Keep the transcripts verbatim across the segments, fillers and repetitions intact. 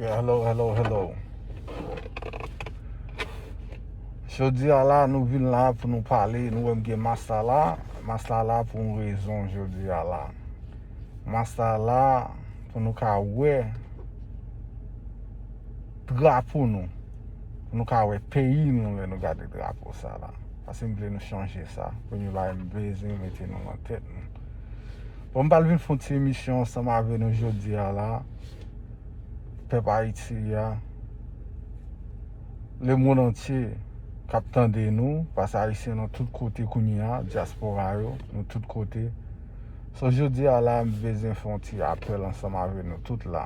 Hello, hello, hello. Jodi a la, nou vin la pou nou pale. Nou wè m gen mas la la. Mas la la pou yon rezon jodi a la. Mas la la pou nou ka wè drapo nou. Pou nou ka wè peyi nou lè nou gade drapo sa la. Paske m vle nou chanje sa. Premye bagay m bezwen mete nou nan tèt nou. Bon, m pral vin fè yon ti emisyon ansanm avè nou jodi a la. Pèp Ayiti a, lemonn antye k ap tande nou, paske Ayisyen nan tout kote kounye a, dyaspora yo, nou tout kote. So, jodi a la, m bezwen fè yon ti apèl ansanm avè nou tout la.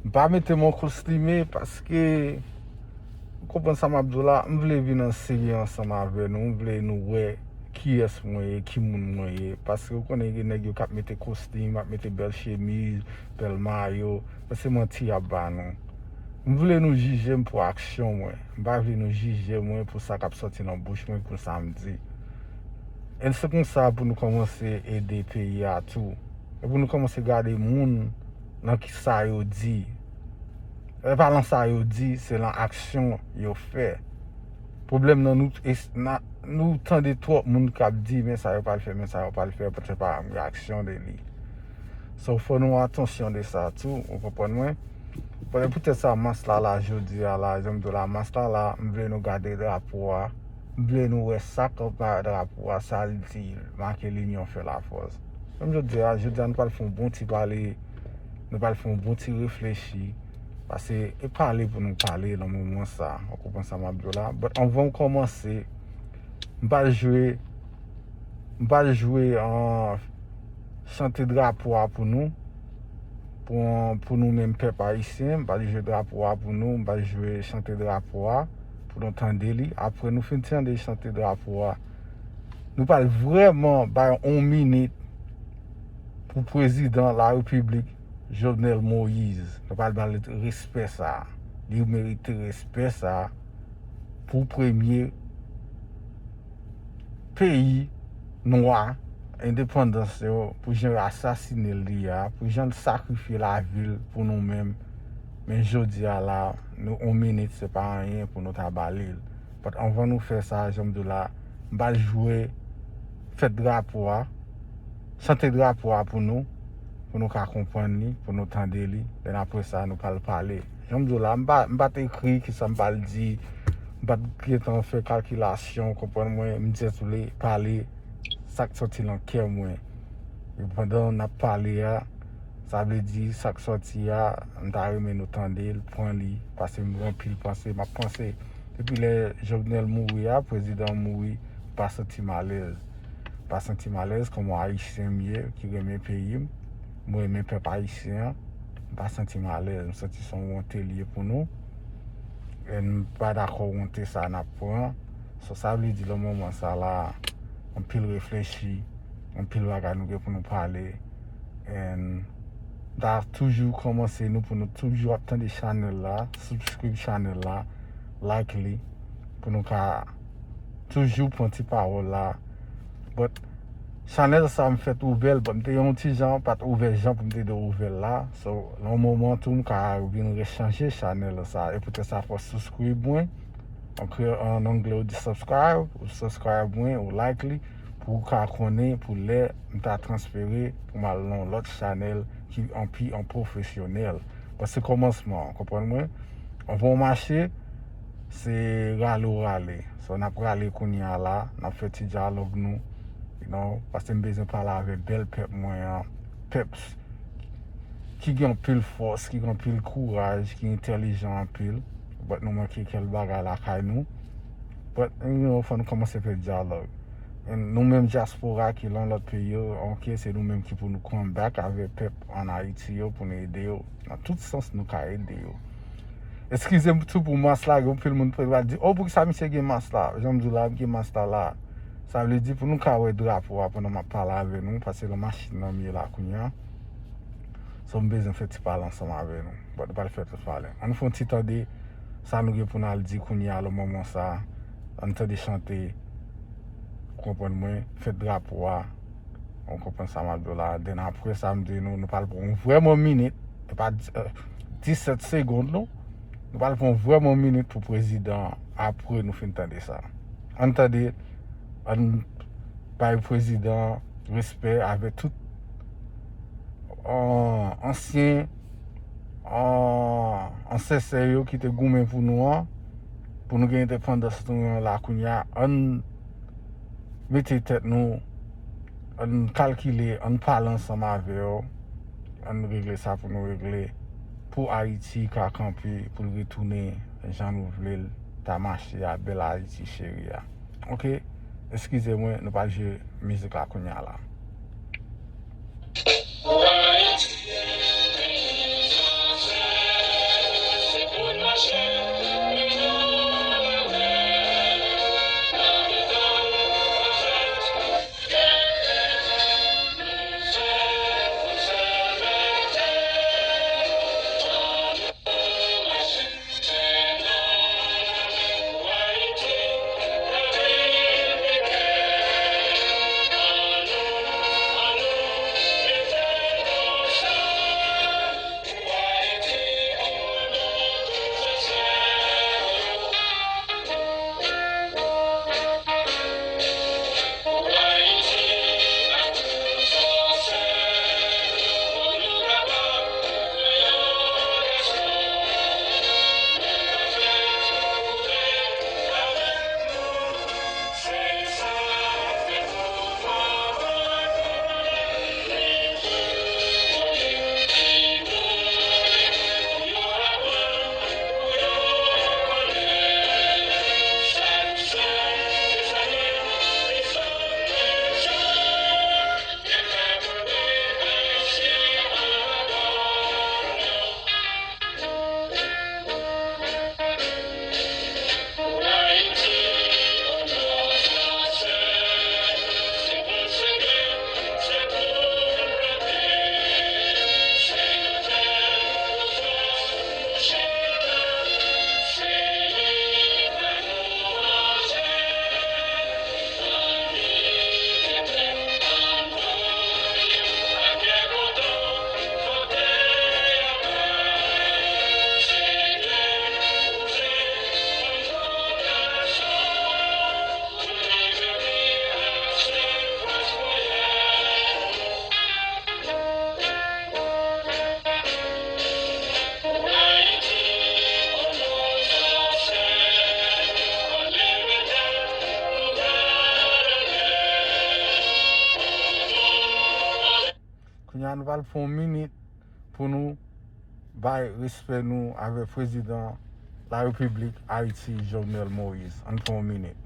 M pa mete m an kostime paske, ou konprann sa m ap di w la, m vle vin an serye ansanm avè nou, m vle nou wè kiyès mwen ye, ki moun mwen ye, paske ou konnen gen nèg yo k ap mete kostim, ap mete bèl chemiz, bèl mayo, men se manti y ap ba nou. M vle nou jije m pou aksyon mwen, m pa vle nou jije mwen pou sa k ap sòti nan bouch mwen, pou sa m di. E se konsa pou nou kòmanse ede peyi a tou. E pou nou kòmanse gade moun nan ki sa yo di. E pa nan sa yo di, se nan aksyon yo fè. Pwoblèm nan nou, es- na- nou tande twòp moun k ap di, men sa yo pral fè, men sa yo pral fè, poutèt pa gen aksyon de li. So, fò nou atansyon de sa tou, ou konprann mwen? Poutèt sa, mas la la, jodi a la, jan m di w la, mas la la, m vle nou gade drapo a, m vle nou wè sa k anba drapo a, sa l di, make linyon fè lafòs. Menm jodi a, jodi a nou pral fè yon bon ti pale, nou pral fè yon bon ti reflechi, paske e pale pou nou pale nan moman sa, ou konprann sa m ap di w la. But anvan m kòmanse, m pral jwe, m pral jwe an chante drapo a pou nou, pou, pou nou menm pèp ayisyen, m pral jwe drapo a pou nou, m pral jwe chante drapo a pou nou tande li. Apre nou fin tande chante drapo a, nou pral vrèman bay yon minit pou prezidan larepiblik Jovenel Moïse. Nou pral ba l respè sa. Li merite respè sa pou premye peyi nwa endepandans yo, pou jan yo asasinen li a, pou jan l sakrifye lavi l pou nou menm. Men jodi a la, nou, yon minit se pa anyen pou nou ta ba li l. But anvan nou fè sa, jan m di w la, m pral jwe fèt drapo a, chante drapo a pou nou, pou nou ka konprann li, pou nou tande li. Then apre sa, nou pral pale. Jan m di w la, m pa, m pa t ekri kisa m pral di, m pa t gentan fè kalkilasyon, konprann mwen, m just vle pale sa k sòti nan kè mwen. E pandan n ap pale a, sa vle di sa k sòti a, m ta renmen nou tande l, pran li, paske m gen anpil panse, m ap panse. Depi lè Jovenel mouri a, prezidan an mouri, m pa santi m alèz. M pa santi m alèz kòm yon Ayisyen m ye, ki renmen peyi m. M renmen pèp ayisyen an. M pa santi m alèz. M santi se yon wonte l ye pou nou. E m pa dakò wonte sa n ap pran. So, sa vle di nan moman sa la, anpil reflechi, anpil bagay nou gen pou nou pale. And m ta toujou kòmanse nou pou nou toujou ap tande chanèl la, subscribe chanèl la, like li, pou nou ka toujou pran ti pawòl la. But chanèl sa m fèt ouvè l, but m te yon ti jan, pa t ouvè jan pou m te dwe ouvè l la. So, nan yon moman tou, m ka vin rechanje chanèl sa. E poutèt sa, fò subscribe mwen. An kreyòl, an anglè, ou di subscribe, ou subscribe mwen, ou like li, pou ou ka konnen, pou lè m ta transfere, pou m al nan yon lòt chanèl ki anpi an pwofesyonèl. Paske kòmansman, konprann mwen? Anvan w mache, se rale w rale. So, n ap rale kounye a la, n ap fè ti dyalòg nou, you know, paske m bezwen pale avè bèl pèp mwen an, pèp ki gen anpil fòs, ki gen anpil kouraj, ki entèlijan anpil, but nou manke kèk bagay lakay nou. But, you know, fò nou kòmanse fè dyalòg. And nou menm dyaspora ki lan lòt peyi yo, ok, se nou menm ki pou nou come back avè pèp ann Ayiti yo, pou nou ede yo. Nan tout sans, nou ka ede yo. Eskize m tou pou mas la, gen anpil moun pral di, "Oh, poukisa misye gen mas la?" Jan m di w la, m gen mas la la. Sa vle di pou nou ka wè drapo a pandan m ap pale avè nou, paske nan machin nan m ye la kounye a. So, m bezwen fè ti pale ansanm avè nou. But nou pral fè ti pale. Ann fè yon ti tande sa nou gen pou n al di kounye a, nan moman sa. Ann tande chante, ou konprann mwen, fèt drapo a. Ou konprann sa m ap di w la? Then apre sa, m di nou, nou pral pran yon vrèman minit. E pa di- eh, disèt segonn, non. Nou pral pran yon vrèman minit pou prezidan an apre nou fin tande sa. Ann tande, ann bay prezidan an respè avèk tout, eh, ansyen, eh, ansèsè yo ki te goumen pou nou an, pou nou gen endepandans nou an la kounye a. Ann mete tèt nou, ann kalkile, ann pale ansanm avè yo, ann regle sa pou nou regle, pou Ayiti ka kanpe, pou l retounen jan nou vle l ta mache a, bèl Ayiti cheri a. Oke? Eskize mwen, nou pral jwe mizik la kounye a la. Kounye a, nou pral pran yon minit pou nou bay respè nou avèk prezidan Larepiblik Ayiti, Jovenel Moïse. Ann pran yon minit.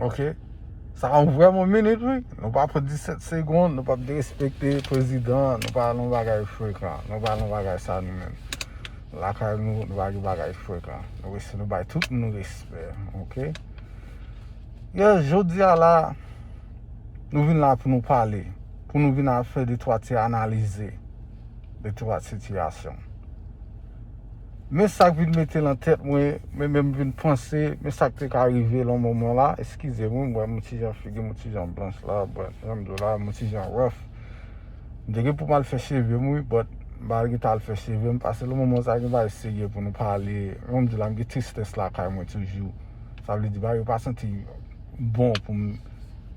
Oke. Sa yon vrèman minit, wi. Nou pa pran disèt segonn, nou p ap derespekte prezidan, nou pa nan bagay frekan, nou pa nan bagay sa nou menm. Lakay nou, nou pa gen bagay frekan. Nou res- nou bay tout moun respè, oke? Yes, jodi a la, nou vin la pou nou pale, pou nou vin ap fè de twa ti analize de twa sitiyasyon. Men sa k vin mete nan tèt mwen, men menm vin panse, men sa k te ka rive lan moman la, eskize mwen, m wè m ti jan figi m ti jan blanch la, but, jan m di w la, m ti jan rough. M te gen pou m al fè cheve m, wi, but m pa gen tan al fè cheve m, paske lan moman sa gen bagay serye pou nou pale, jan m di w la, m gen tristès lakay mwen toujou. Sa vle di, bagay yo pa santi bon pou m,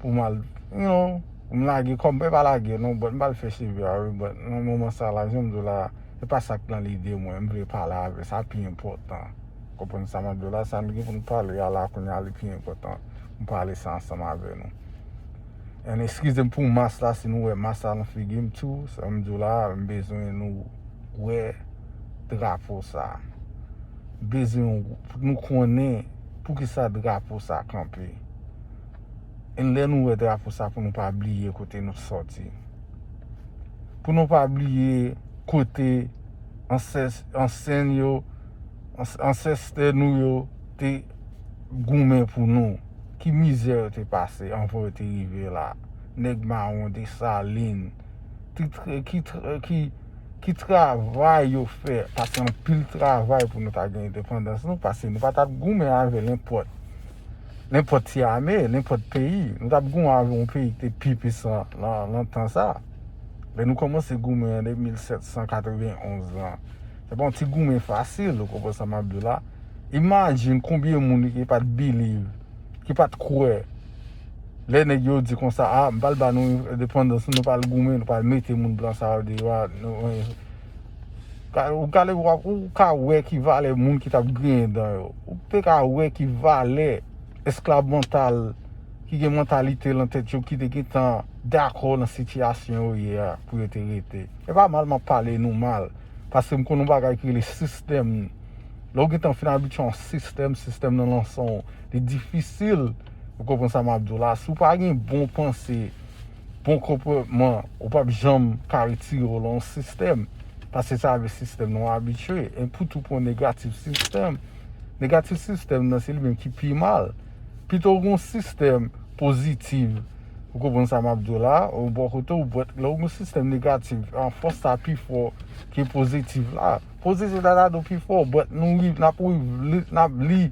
pou m al you know, m lage kò m, e pa lage non, but m pa al fè cheve a wi, but nan moman sa la, jan m di w la, se pa sa k nan lide mwen, m vle pale avè, sa pi enpòtan. Konprann sa m ap di w la, sa nou gen pou nou pale a la kounye a, li pi enpòtan. M pale sa ansanm avè nou. And eskize m pou mas la, si nou wè mas la nan figi m tou, sa m di w la, m bezwen nou wè drapo sa. M bezwen nou konnen poukisa drapo sa kanpe. And lè nou wè drapo sa, pou nou pa bliye kote nou sòti. Pou nou pa bliye kote ansès-, ansèn yo, ans-, ansèstè nou yo te goumen pou nou. Ki mizè yo te pase anvan yo te rive la. Nèg mawon, Desalin, ki, tr-, ki, tr-, ki, ki travay yo fè, pase anpil travay pou nou ta gen endepandans nou, pase nou pa t ap goumen avè nenpòt, nenpòt ti ame, nenpòt peyi. Nou t ap goumen avè yon peyi ki te pi pisan nan, nan tan sa. Lè nou kòmanse goumen an de mil sèt san katrevenn onz lan, se pa yon ti goumen fasil, ou konprann sa m ap di w la. Imajine konbyen moun ki pa t believe, ki pa t kwè. Lè nèg yo di konsa, a, m pral ba nou endepandans, nou pral goumen, nou pral mete moun blan sa yo deyò, nou, ka, ou ka, ou ka wè ki valè moun ki t ap griyen dan yo. Ou te ka wè ki valè esklav mantal ki gen mantalite lan tèt yo ki te gentan dakò nan sitiyasyon yo ye a pou yo te rete. E pa mal m ap pale nou mal, paske m konn yon bagay ki rele sistèm. Lè w gentan fin abitye a yon sistèm, sistèm nan lanse w, li difisil, ou konprann sa m ap di w la, si w pa gen bon panse, bon konpòtman, ou p ap janm ka retire w lan yon sistèm. Paske se avèk sistèm nan w abitye. E pou tou pran negatif sistèm, negatif sistèm nan se li menm ki pi mal. Pito w gen yon sistèm pozitif, ou konprann sa m ap di w la, ou bò kote w, but lè w gen yon sistèm negatif, an fòs sa pi fò ke pozitif la. Pozitif la ta dwe pi fò, but nou rive, n ap rive, n ap li,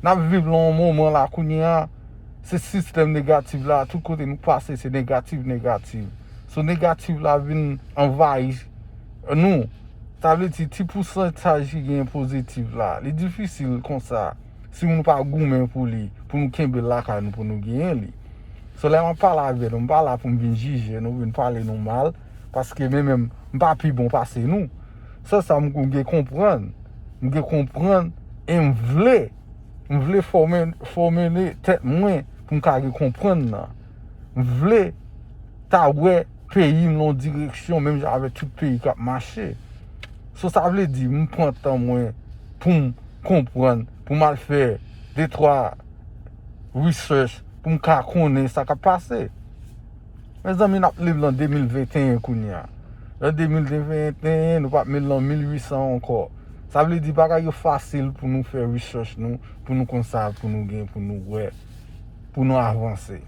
n ap viv lan yon moman la kounye a, se sistèm negatif la, tout kote nou pase, se negatif, negatif. So negatif la vin anvayi nou. Sa vle di, ti pousantaj ki gen pozitif la, li difisil konsa, si nou pa goumen pou li, pou nou kenbe l lakay nou, pou nou genyen li. So, lè m ap pale avè nou, m pa la pou m vin jije nou, vin pale nou mal, paske mwen menm, m pa pi bon pase nou. Sèl sa m gen konprann, m gen konprann, e m vle, m vle fòme, fòmile tèt mwen pou m ka gen konprann nan. M vle ta wè peyi m nan yon direksyon, menm jan avèk tout peyi k ap mache. So, sa vle di, m pran tan mwen pou m konprann, pou m al fè de twa research, pou m ka konnen sa k ap pase. Mezanmi, n ap liv lan de mil venteyen kounye a. Lan de mil venteyen, nou p ap menm lan mil uit san ankò. Sa vle di, bagay yo fasil pou nou fè research nou, pou nou konn sa, pou nou gen, pou nou wè, pou nou avanse.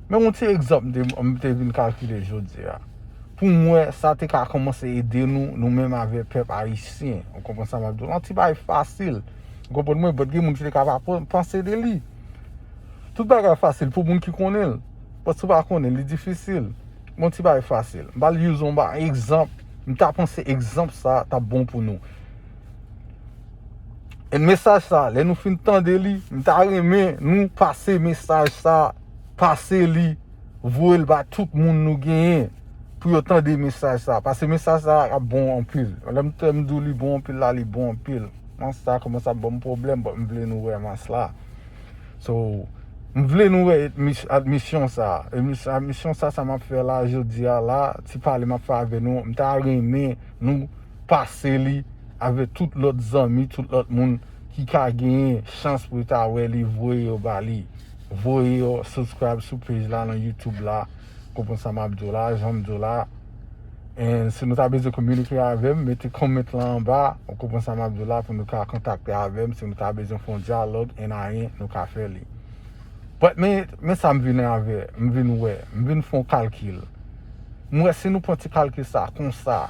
Men yon ti egzanp m te, m te vin kalkile jodi a. Pou m wè sa te ka kòmanse ede nou, nou menm avèk pèp ayisyen. Ou konprann sa m ap di w? Yon ti bagay fasil. Ou konprann mwen? But gen moun ki te ka pa pran-, panse de li. Tout bagay fasil pou moun ki konnen l. But si w pa konnen l, li difisil. Yon ti bagay fasil. M pral use yon ba-, egzanp. M ta panse egzanp sa t ap bon pou nou. E mesaj sa, lè nou fin tande li, m ta renmen nou pase mesaj sa, pase li, voye l ba tout moun nou genyen pou yo tande mesaj sa. Paske mesaj sa ap bon anpil. Lè m, lè m di w li bon anpil la, li bon anpil. Mas sa kòmanse ap ban m pwoblèm, but m vle nou wè mas la. So, m vle nou wè etmis-, admisyon sa. Etmis-, admisyon sa, sa m ap fè la, jodi a la, ti pale m ap fè avè nou, m ta renmen nou pase li avèk tout lòt zanmi, tout lòt moun ki ka genyen chans pou yo ta wè li, voye yo ba li. Voye yo, subscribe sou page la nan YouTube la. Konprann sa m ap di w la, jan m di w la. And si nou ta bezwen kominike avè m, mete comment lan anba, ou konprann sa m ap di w la, pou nou ka kontakte avè m. Si nou ta bezwen fè yon dyalòg, N I N, nou ka fè li. But men, men sa m vin avè, m vin wè, m vin fè yon kalkil. M wè si nou pran ti kalkil sa konsa,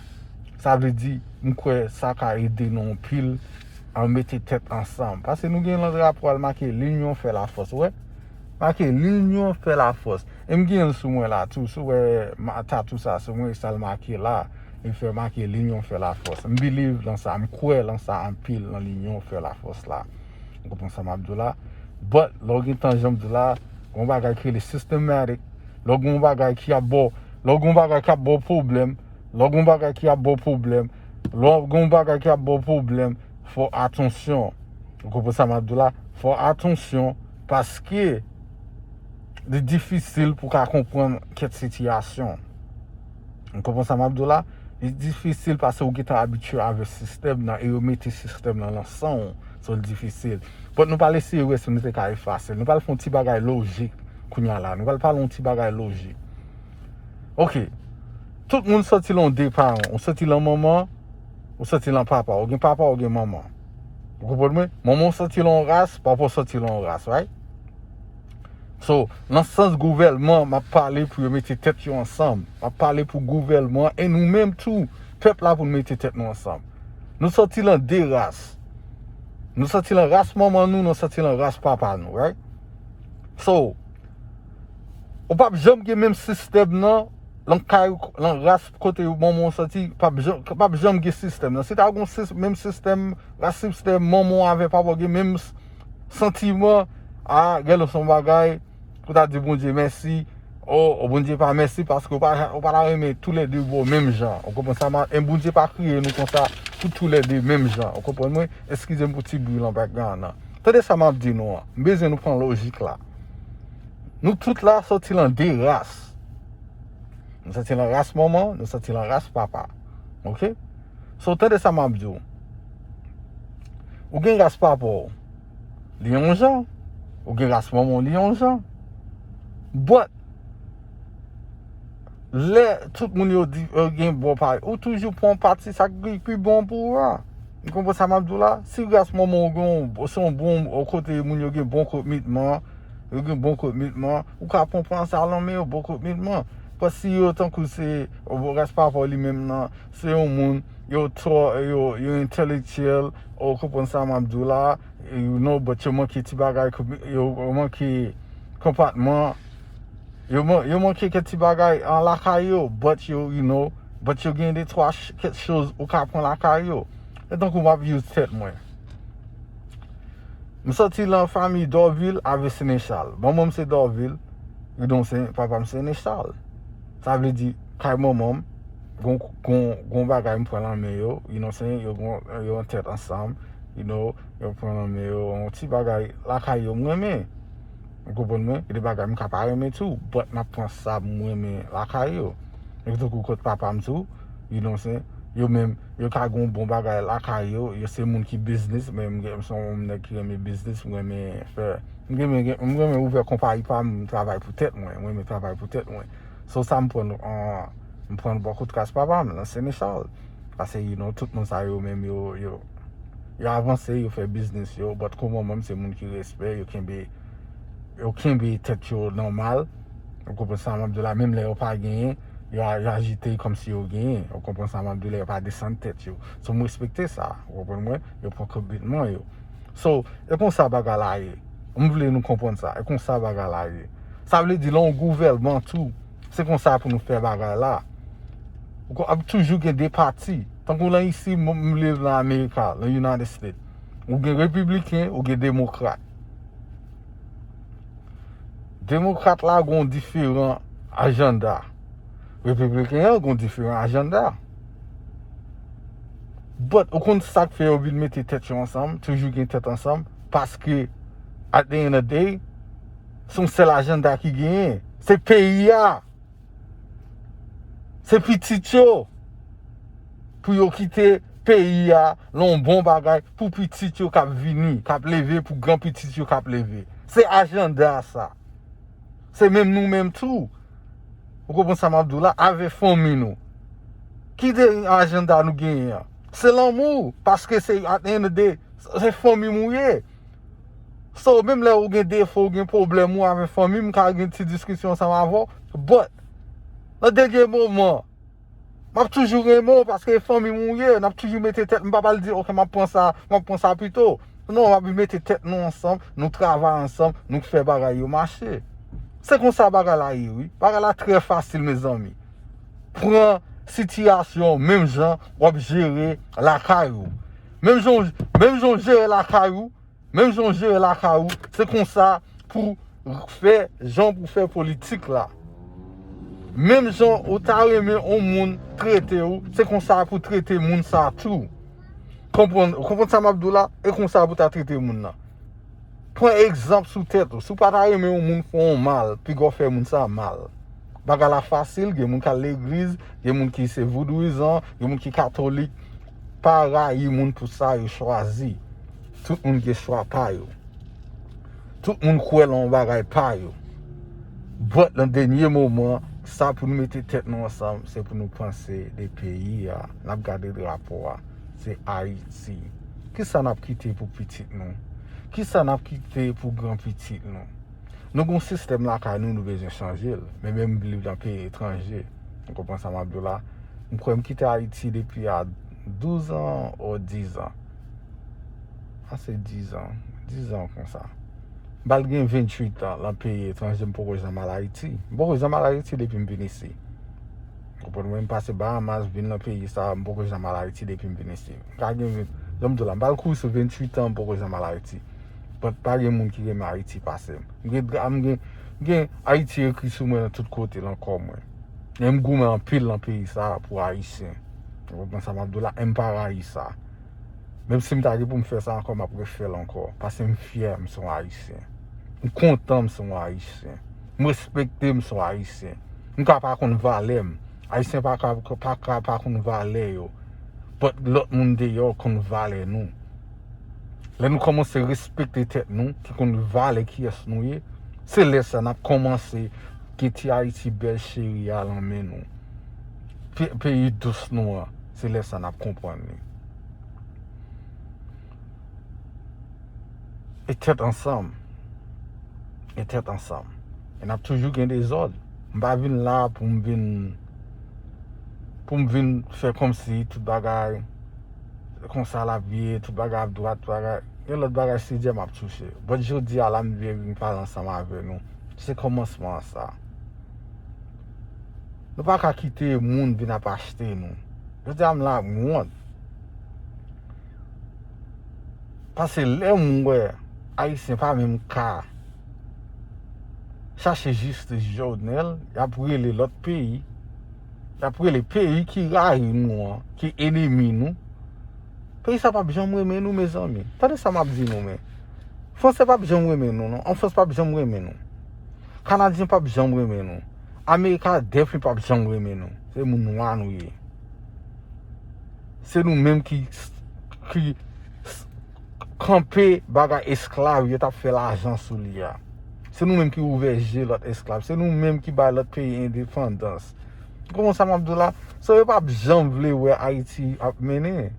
sa vle di, m kwè sa ka ede nou anpil an mete tèt ansanm. Paske nou gen nan drapo a l make L'union fait la force, ou wè? Make L'union fait la force. E m gen l sou mwen la tou, si w wè ma-, tatou sa sou mwen, e sa l make la. Li fè make L'union fait la force. M believe nan sa, m kwè nan sa anpil, nan L'union fait la force la. Ou konprann sa m ap di w la? But, lè w gen tan, jan m di w la, gen yon bagay ki rele systematic, Lè w gen yon bagay ki ap ba w, lè w gen yon bagay k ap ba w pwoblèm, lè w gen yon bagay ki ap ba w pwoblèm, lè w gen yon bagay ki ap ba w pwoblèm, fò atansyon. Ou konprann sa m ap di w la? Fò atansyon, paske li difisil pou w ka konprann kèk sitiyasyon. Ou konprann sa m ap di w la? Li difisil paske w gentan abitye avèk sistèm nan e yo mete sistèm nan nan san w. So, li difisil. But nou pral eseye wè si nou te ka efase l. Nou pral fè yon ti bagay lojik kounye a la. Nou pral pale yon ti bagay lojik. Ok. Tout moun sòti lan de paran. Ou sòti lan manman, ou sòti lan papa. Ou gen papa, ou gen manman. Ou konprann mwen? Manman w sòti lan yon ras, papa w sòti lan yon ras, right? So, nan sans gouvèlman, m ap pale pou yo mete tèt yo ansanm. M ap pale pou gouvèlman e nou menm tou, pèp la pou nou mete tèt nou ansanm. Nou sòti lan de ras. Nou sòti lan ras manman nou, nou sòti lan ras papa nou, right? So, ou p ap janm gen menm sistèm nan, lan kay, lan ras kote manman w sòti, p ap janm, p ap janm gen sistèm nan. Si ta gon sis-, menm sistèm, ras sistèm manman w avè papa w gen menm s-, santiman, a, gen lè se yon bagay, pou ta di Bondye mèsi, o, o Bondye pa mèsi paske ou pa, ou pa ta renmen toulède bò menm jan. Ou konprann sa, ma-, e Bondye pa kreye nou konsa pou toulède menm jan. Ou konprann mwen? Eskize m pou ti bri lan background nan. Tande sa m ap di nou an. M bezwen nou pran lojik la. Nou tout la sòti lan de ras. Nou sòti lan ras manman, nou sòti lan ras papa. Ok? So, tande sa m ap di w. Ou gen ras papa w, li yon jan. Ou gen ras manman w, li yon jan. But, lè tout moun yo di, yo gen bò pa yo, ou toujou pran pati sa ki pi bon pou ou a. Ou konprann sa m ap di w la? Si ras manman w gen yon, se yon bon, yon kote moun yo gen bon komitman, yo gen bon komitman, ou ka pran pran sa lan men yo, bon komitman. Paske yo tankou se, ras papa w li menm nan, se yon moun, yo twò, yo, yo entelektyèl, ou konprann sa m ap di w la, you know, but yo manke ti bagay, yo manke konpatman, yo man-, yo manke kèk ti bagay an lakay yo, but yo, you know, but yo gen de twa ch-, kèk choz ou ka pran lakay yo. E tankou m ap use tèt mwen. M sòti lan fanmi Dòvil avè Senechal. Manman m se Dòvil, you know, se, papa m Senechal. Sa vle di, kay manman m, gon, gon, gon bagay m pran lan men yo, you know, se, yo gon, yo an tèt ansanm, you know, yo pran lan men yo, yon ti bagay lakay yo m renmen. Ou konprann mwen? Gen de bagay m ka pa renmen tou, but m ap pran sa m renmen lakay yo. E tankou kot papa m tou, you know, se, yo menm, yo ka gen yon bon bagay lakay yo, yo se moun ki biznis, men m gen, m se yon nèg ki renmen biznis, m renmen fè, m renmen, m renmen ouvè konpayi pa m, m travay pou tèt mwen, m renmen travay pou tèt mwen. So sa m pran, an, m pran bò kote ras papa m, lan Senechal. Paske, you know, tout moun sa yo menm yo, yo, yo avanse, yo fè biznis yo, but kou manman m se moun ki respè, yo kenbe, yo kenbe tèt yo nòmal. Ou konprann sa m ap di w la, menm lè yo pa genyen, yo a-, yo ajite kòmsi yo genyen. Ou konprann sa m ap di w la, yo pa desann tèt yo. So m respekte sa, ou konprann mwen? Yo pran komitman yo. So, e konsa bagay la ye. M vle nou konprann sa. E konsa bagay la ye. Sa vle di, lan yon gouvèlman tou, se konsa pou nou fè bagay la. Ou ko-, ap toujou gen de pati. Tankou lan isi, m, m live lan Amerika, lan United States. Ou gen repibliken, ou gen demokrat. Demokrat la gon diferan ajanda. Repibliken an gon diferan ajanda. But, ou konn sa k fè yo vin mete tèt yo ansanm, toujou gen tèt ansanm, paske, at the end of the day, se yon sèl ajanda ki genyen. Se peyi a. Se pitit yo. Pou yo kite peyi a, lan yon bon bagay, pou pitit yo k ap vini, k ap leve, pou gran pitit yo k ap leve. Se ajanda sa. Se menm nou menm tou. Ou konprann sa m ap di w la? Avè fanmi nou. Ki de ajanda nou genyen an? Se lanmou, paske se, at the end of the day, se fanmi m ou ye. So, menm lè ou gen defo, ou gen pwoblèm ou avè fanmi m, m ka gen ti diskisyon ansanm avè w. But, nan dènye moman, m ap toujou renmen w paske e fanmi m ou ye. N ap toujou mete tèt, m pa pral di, "Ok, m ap pran sa, m ap pran sa pito." Non, m ap mete tèt nou ansanm, nou travay ansanm, nou fè bagay yo mache. Se konsa bagay la ye, wi. Bagay la trè fasil, mezanmi. Pran sitiyasyon w menm jan w ap jere lakay ou. Menm jan w, menm jan w jere lakay ou, menm jan w jere lakay ou, se konsa pou fè, jan pou fè politik la. Menm jan ou ta renmen yon moun trete w, se konsa pou trete moun sa tou. Konprann, konprann sa m ap di w la? E konsa pou ta trete moun nan. Pran egzanp sou tèt ou. Si w pa ta renmen yon moun fè yon mal, piga w fè moun sa mal. Bagay la fasil, gen moun k al legliz, gen moun ki se voudouizan, gen moun ki katolik. Pa rayi moun pou sa yo chwazi. Tout moun gen chwa pa yo. Tout moun kwè nan yon bagay pa yo. But nan dènye moman, sa pou nou mete tèt nou ansanm, se pou nou panse de peyi a. N ap gade drapo a. Se Ayiti. Kisa n ap kite pou pitit nou? Kisa n ap kite pou granpitit nou? Nou gen yon sistèm lakay nou, nou bezwen chanje l. Men menm viv nan peyi etranje. Ou konprann sa m ap di w la? M kwè m kite Ayiti depi a douz an ou diz an. A se diz an. Diz an konsa. M pral gen venntuit an nan peyi etranje, m poko janm al Ayiti. M poko janm al Ayiti depi m vin isi. Konprann mwen, m pase Bahamas, vin nan peyi sa, m poko janm al Ayiti depi m vin isi. M ka gen, jan m di w la, m pral kouri sou venntuit an, m poko janm al Ayiti. But pa gen moun ki renmen Ayiti pase m. M gen, m gen, m gen Ayiti ekri sou mwen nan tout kote nan kò mwen. E m goumen anpil nan peyi sa pou Ayisyen. Ou konprann sa m ap di w la? E m pa rayi sa. Menm si m ta gen pou m fè sa ankò, m ap refè l ankò. Paske m fyè m se yon Ayisyen. M kontan m se yon Ayisyen. M respekte m se yon Ayisyen. M ka pa konn valè m. Ayisyen pa ka pa, ka pa konn valè yo. But lòt moun deyò konn valè nou. Lè nou kòmanse respekte tèt nou, ki konn valè kiyès nou ye, se lè sa n ap kòmanse gen ti Ayiti bèl cheri a nan men nou. Pe-, peyi dous nou an, se lè sa n ap konprann li. E tèt ansanm. E tèt ansanm. E n ap toujou gen dezòd. M pa vin la pou m vin, pou m vin fè kòmsi tout bagay konsa l ap ye, tout bagay ap dwat, tout bagay. Gen lòt bagay se djè m ap touche. But jodi a la m vle vin pale ansanm avè nou. Se kòmansman an sa. Nou pa ka kite moun vin ap achte nou. Jodi a m la m wont. Paske lè m wè Ayisyen pa menm ka chache jistis Jovenel, y ap rele lòt peyi, y ap rele peyi ki rayi nou an, ki enemi nou. Peyi sa p ap janm renmen nou, mezanmi. Tande sa m ap di nou, men. Fransè p ap janm renmen nou, non. An Frans p ap janm renmen nou. Kanadyen p ap janm renmen nou. Amerika definitely p ap janm renmen nou. Se moun nwa nou ye. Se nou menm ki, ki kanpe bagay esklav yo t ap fè lajan sou li a. Se nou menm ki ouvè je lòt esklav. Se nou menm ki bay lòt peyi endepandans. Ou konprann sa m ap di w la? So, yo p ap janm vle wè Ayiti ap mennen.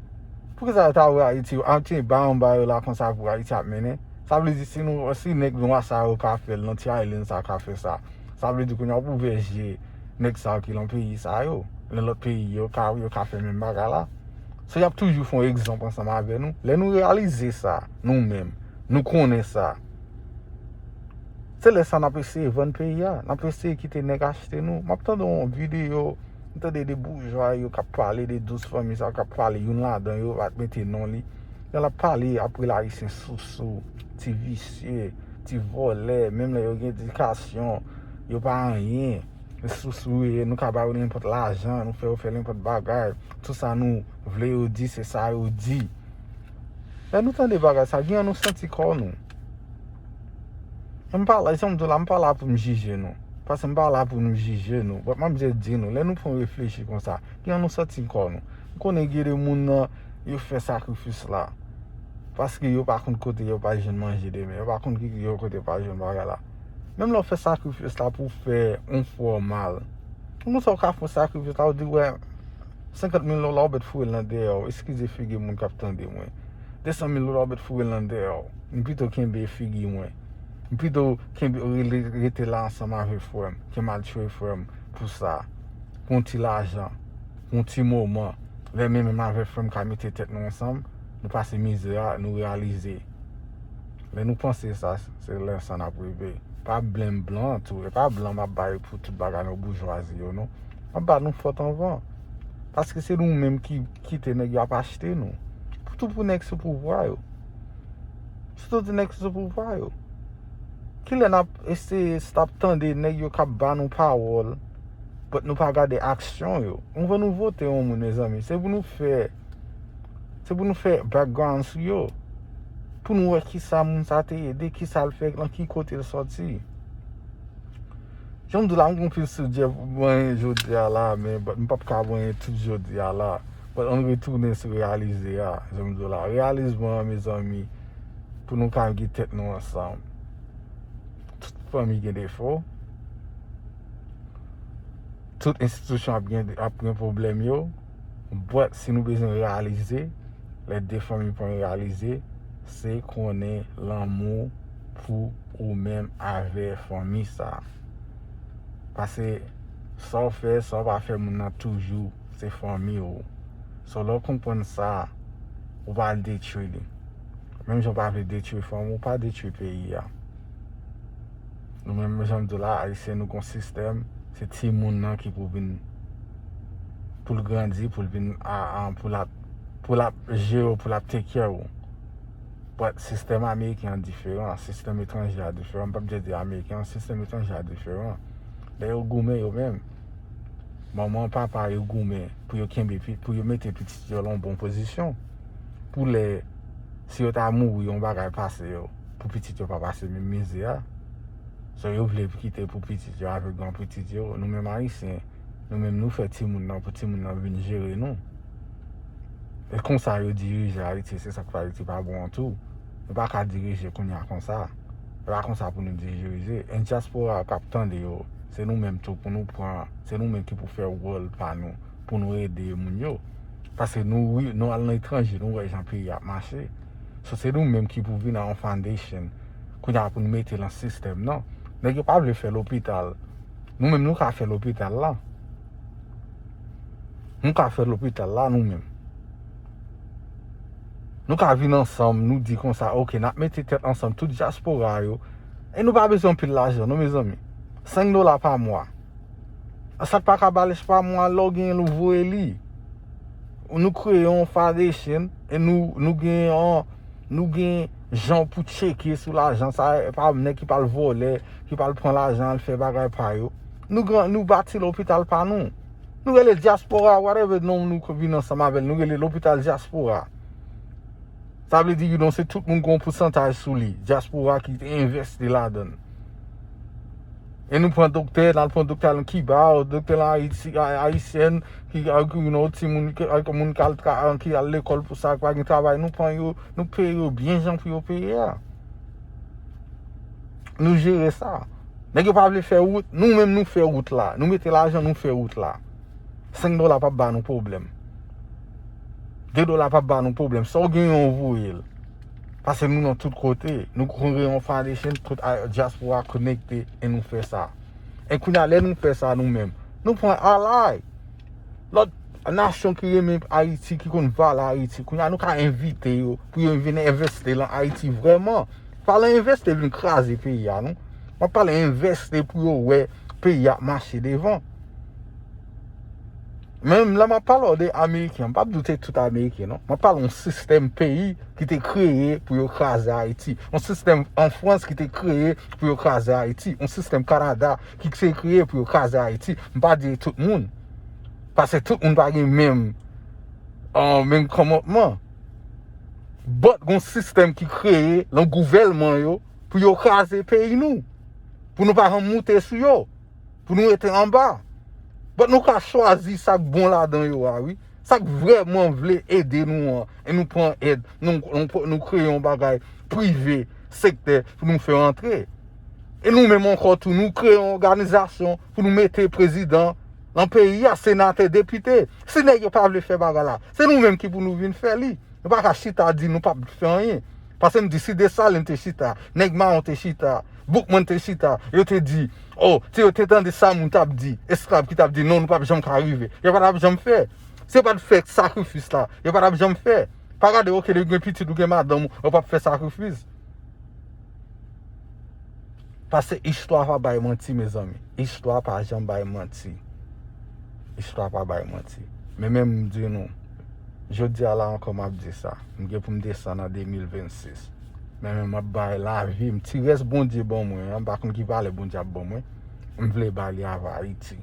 Poukisa yo ta wè Ayiti, Ayiti ba anba yo la konsa pou Ayiti ap mennen? Sa vle di si nou, si nèg nwa sa yo ka fè l nan ti island sa ka fè sa, sa vle di kounye a w ap ouvè je nèg sa yo ki lan peyi sa yo, nan lòt peyi yo ka, yo ka fè menm bagay la. So, y ap toujou fè yon egzanp ansanm avè nou. Lè nou reyalize sa, nou menm, nou konnen sa. Se lè sa n ap eseye vann peyi a, n ap eseye kite nèg achte nou. M ap tande yon videyo, m tande de boujwa yo k ap pale de douz fanmi sa yo, k ap pale youn ladan yo, pa t mete non li. Yo l ap pale ap rele Ayisyen sousou, ti visye, ti vòlè, menm lè yo gen edikasyon, yo pa anyen. Sousou yo ye, nou ka ba yo nenpòt lajan, nou fè yo fè nenpòt bagay. Tout sa nou vle yo di, se sa yo di. Lè nou tande bagay sa, gen an nou santi kò nou. E m pa la, jan m di w la, m pa la pou m jije nou. Paske m pa la pou nou jije nou. But m ap jis di nou, lè nou pran reflechi konsa, gen an nou santi kò nou. M konnen gen de moun nan, yo fè sakrifis la. Paske yo pa konn kote yo pa jwenn manje demen. Yo pa konn ki, ki yo kote yo pa jwenn bagay la. Menm lè w fè sakrifis la pou w fè yon frè w mal. Konn sa w ka fè yon sakrifis la, w di, wè, senkant mil dola, w mèt foure l nan dèyè w. Eskize figi moun k ap tande mwen. De san mil dola, w mèt foure l nan dèyè w. M pito kenbe figi mwen. M pito kenbe, rele, rete la ansanm avèk frè m, ke m al tchwe frè m pou sa. Pou yon ti lajan, pou yon ti moman. Lè menm, menm avèk frè m ka mete tèt nou ansanm, nou pase mizè a, nou reyalize. Lè nou panse sa, se lè sa n ap rive. Pa blenm blan tou, e pa blan m ap bay pou tout bagay nou boujwazi yo, non. M ap ba nou fòt anvan. Paske se nou menm ki kite nèg yo ap achte nou. Pou tou pou nèg sou pouvwa yo. Sitou di nèg sou pouvwa yo. Kilè n ap eseye stop tande nèg yo k ap ba nou pawòl, But nou pa gade aksyon yo. Anvan nou vote yon moun, mezanmi, se pou nou fè, se pou nou fè background sou yo. Pou nou wè kisa moun sa te ye, de kisa l fè, lan ki kote l sòti. Jan m di w la, m gen anpil sijè pou mwen jodi a la, men but m p ap ka mwen tout jodi a la. But ann retounen sou reyalize a, jan m di w la. Reyalizman an, mezanmi, pou nou ka gen tèt nou ansanm. Tout fanmi gen defo. Tout enstitisyon ap gen, ap gen pwoblèm yo. But si nou bezwen reyalize, lè de fanmi pa reyalize, se konnen lanmou pou ou menm avè fanmi sa. Paske sa w fè, sa w pa fè moun nan toujou, se fanmi w. So lè w konprann sa, ou pa al detwi li. Menm jan w pa vle detwi fanmi w, pa detwi peyi a. Nou menm, jan m di w la, Ayisyen, nou gon sistèm, se timoun nan ki pou vin, pou l grandi, pou l vin, a, a, pou l ap, pou l ap jere w, pou l ap take care w. But sistèm ameriken an diferan, sistèm etranje a diferan. M p ap just di ameriken an, sistèm etranje a diferan. Lè yo goumen yo menm, manman, papa yo goumen pou yo kenbe, pi- pou yo mete pitit yo lan yon bon pozisyon. Pou lè, si yo ta mouri, yon bagay pase yo, pou pitit yo pa pase menm mizè a. So yo vle kite pou pitit yo avèk granpitit yo. Nou menm Ayisyen, nou menm nou fè timoun nan pou timoun nan vin jere nou. E konsa yo dirije Ayiti, se sa k fè Ayiti pa bon an tou. Nou pa ka dirije kounye a konsa. E pa konsa pou nou dirije. E dyaspora k ap tande yo, se nou menm tou pou nou pran, se nou menm ki pou fè wòl pa nou, pou nou ede moun yo. Paske nou, wi, nou al nan etranje, nou wè jan peyi ap mache. So, se nou menm ki pou vin a yon foundation. Kounye a pou nou mete lan sistèm nan. Nèg yo pa vle fè lopital. Nou menm nou ka fè lopital la. Nou ka fè lopital la nou menm. Nou ka vin ansanm, nou di konsa, oke, n ap mete tèt ansanm, tout dyaspora yo. E nou pa bezwen anpil lajan, non, mezanmi. Senk dola pa mwa. Sa k pa ka balèch pa mwa, lè w genyen l, ou voye li. Nou kreye yon foundation, e nou, nou gen yon, nou gen jan pou tcheke sou lajan sa, e pa nèg ki pral vòlè, ki pral pran lajan al fè bagay pa yo. Nou gen, nou bati lopital pa nou. Nou rele dyaspora, whatever non nou vin ansanm avè l, nou rele lopital dyaspora. Sa vle di, you know, se tout moun gen yon pousantaj sou li. Dyaspora ki te envesti ladan l. E nou pran doktè, n al pran doktè lan Kiba, doktè lan Ayiti, a- Ayisyèn, ki, a- you know, timoun, ki, a- moun k al tra- ki al lekòl pou sa, ki pa gen travay, nou pran yo, nou peye yo byen jan pou yo peye a. Nou jere sa. Nèg yo pa vle fè wout, nou menm nou fè wout la. Nou mete lajan, nou fè wout la. Senk dola p ap ba nou pwoblèm. De dola p ap ba nou pwoblèm. Sa w genyen, w voye l. Paske nou nan tout kote. Nou kreye yon foundation, tout a- dyaspora konekte e nou fè sa. E kounye a, lè nou fè sa nou menm, nou pran ally. Lòt nasyon ki renmen Ayiti, ki konn valè Ayiti, kounye a nou ka envite yo pou yo vin envesti lan Ayiti vrèman. Pa lan envesti vin kraze peyi a, non. M ap pale envesti pou yo wè peyi a ap mache devan. Menm lè m ap pale w de Ameriken, m p ap di w se tout Ameriken, non. M ap pale yon sistèm peyi ki te kreye pou yo kraze Ayiti. Yon sistèm an Frans ki te kreye pou yo kraze Ayiti. Yon sistèm Kanada ki te kreye pou yo kraze Ayiti. M pa di tout moun. Paske tout moun pa gen menm, ah, menm kòmantman. But gon sistèm ki kreye lan gouvèlman yo pou yo kraze peyi nou. Pou nou pa janm moute sou yo. Pou nou rete anba. But nou ka chwazi sa k bon ladan yo a, wi. Sa k vrèman vle ede nou an. E nou pran èd. Nou, nou, nou kreye yon bagay prive, sektè, pou nou fè antre. E nou menm ankò tou, nou kreye yon òganizasyon pou nou mete prezidan lan peyi a, senatè, depite. Si nèg yo pa vle fè bagay la, se nou menm ki pou nou vin fè li. Nou pa ka chita di nou p ap fè anyen. Paske m di, si Desalin te chita, nèg mawon te chita, Boukman te chita, yo te di, oh, si yo te tande sa moun t ap di, esklav ki t ap di, non, nou p ap janm ka rive. Yo pa t ap janm fè. Si yo pa t fè sakrifis la, yo pa t ap janm fè. Pa gade, oke, lè w gen pitit, ou gen madanm, ou p ap fè sakrifis. Paske istwa pa bay manti, mezanmi. Istwa pa janm bay manti. Istwa pa bay manti. Men menm m di nou, jodi a la ankò m ap di sa. M gen pou m desann an de mil vennsis. Men menm m ap bay lavi m, ti rès Bondye ban mwen an, m pa konn ki valè Bondye ap ban mwen. M vle ba li avè Ayiti.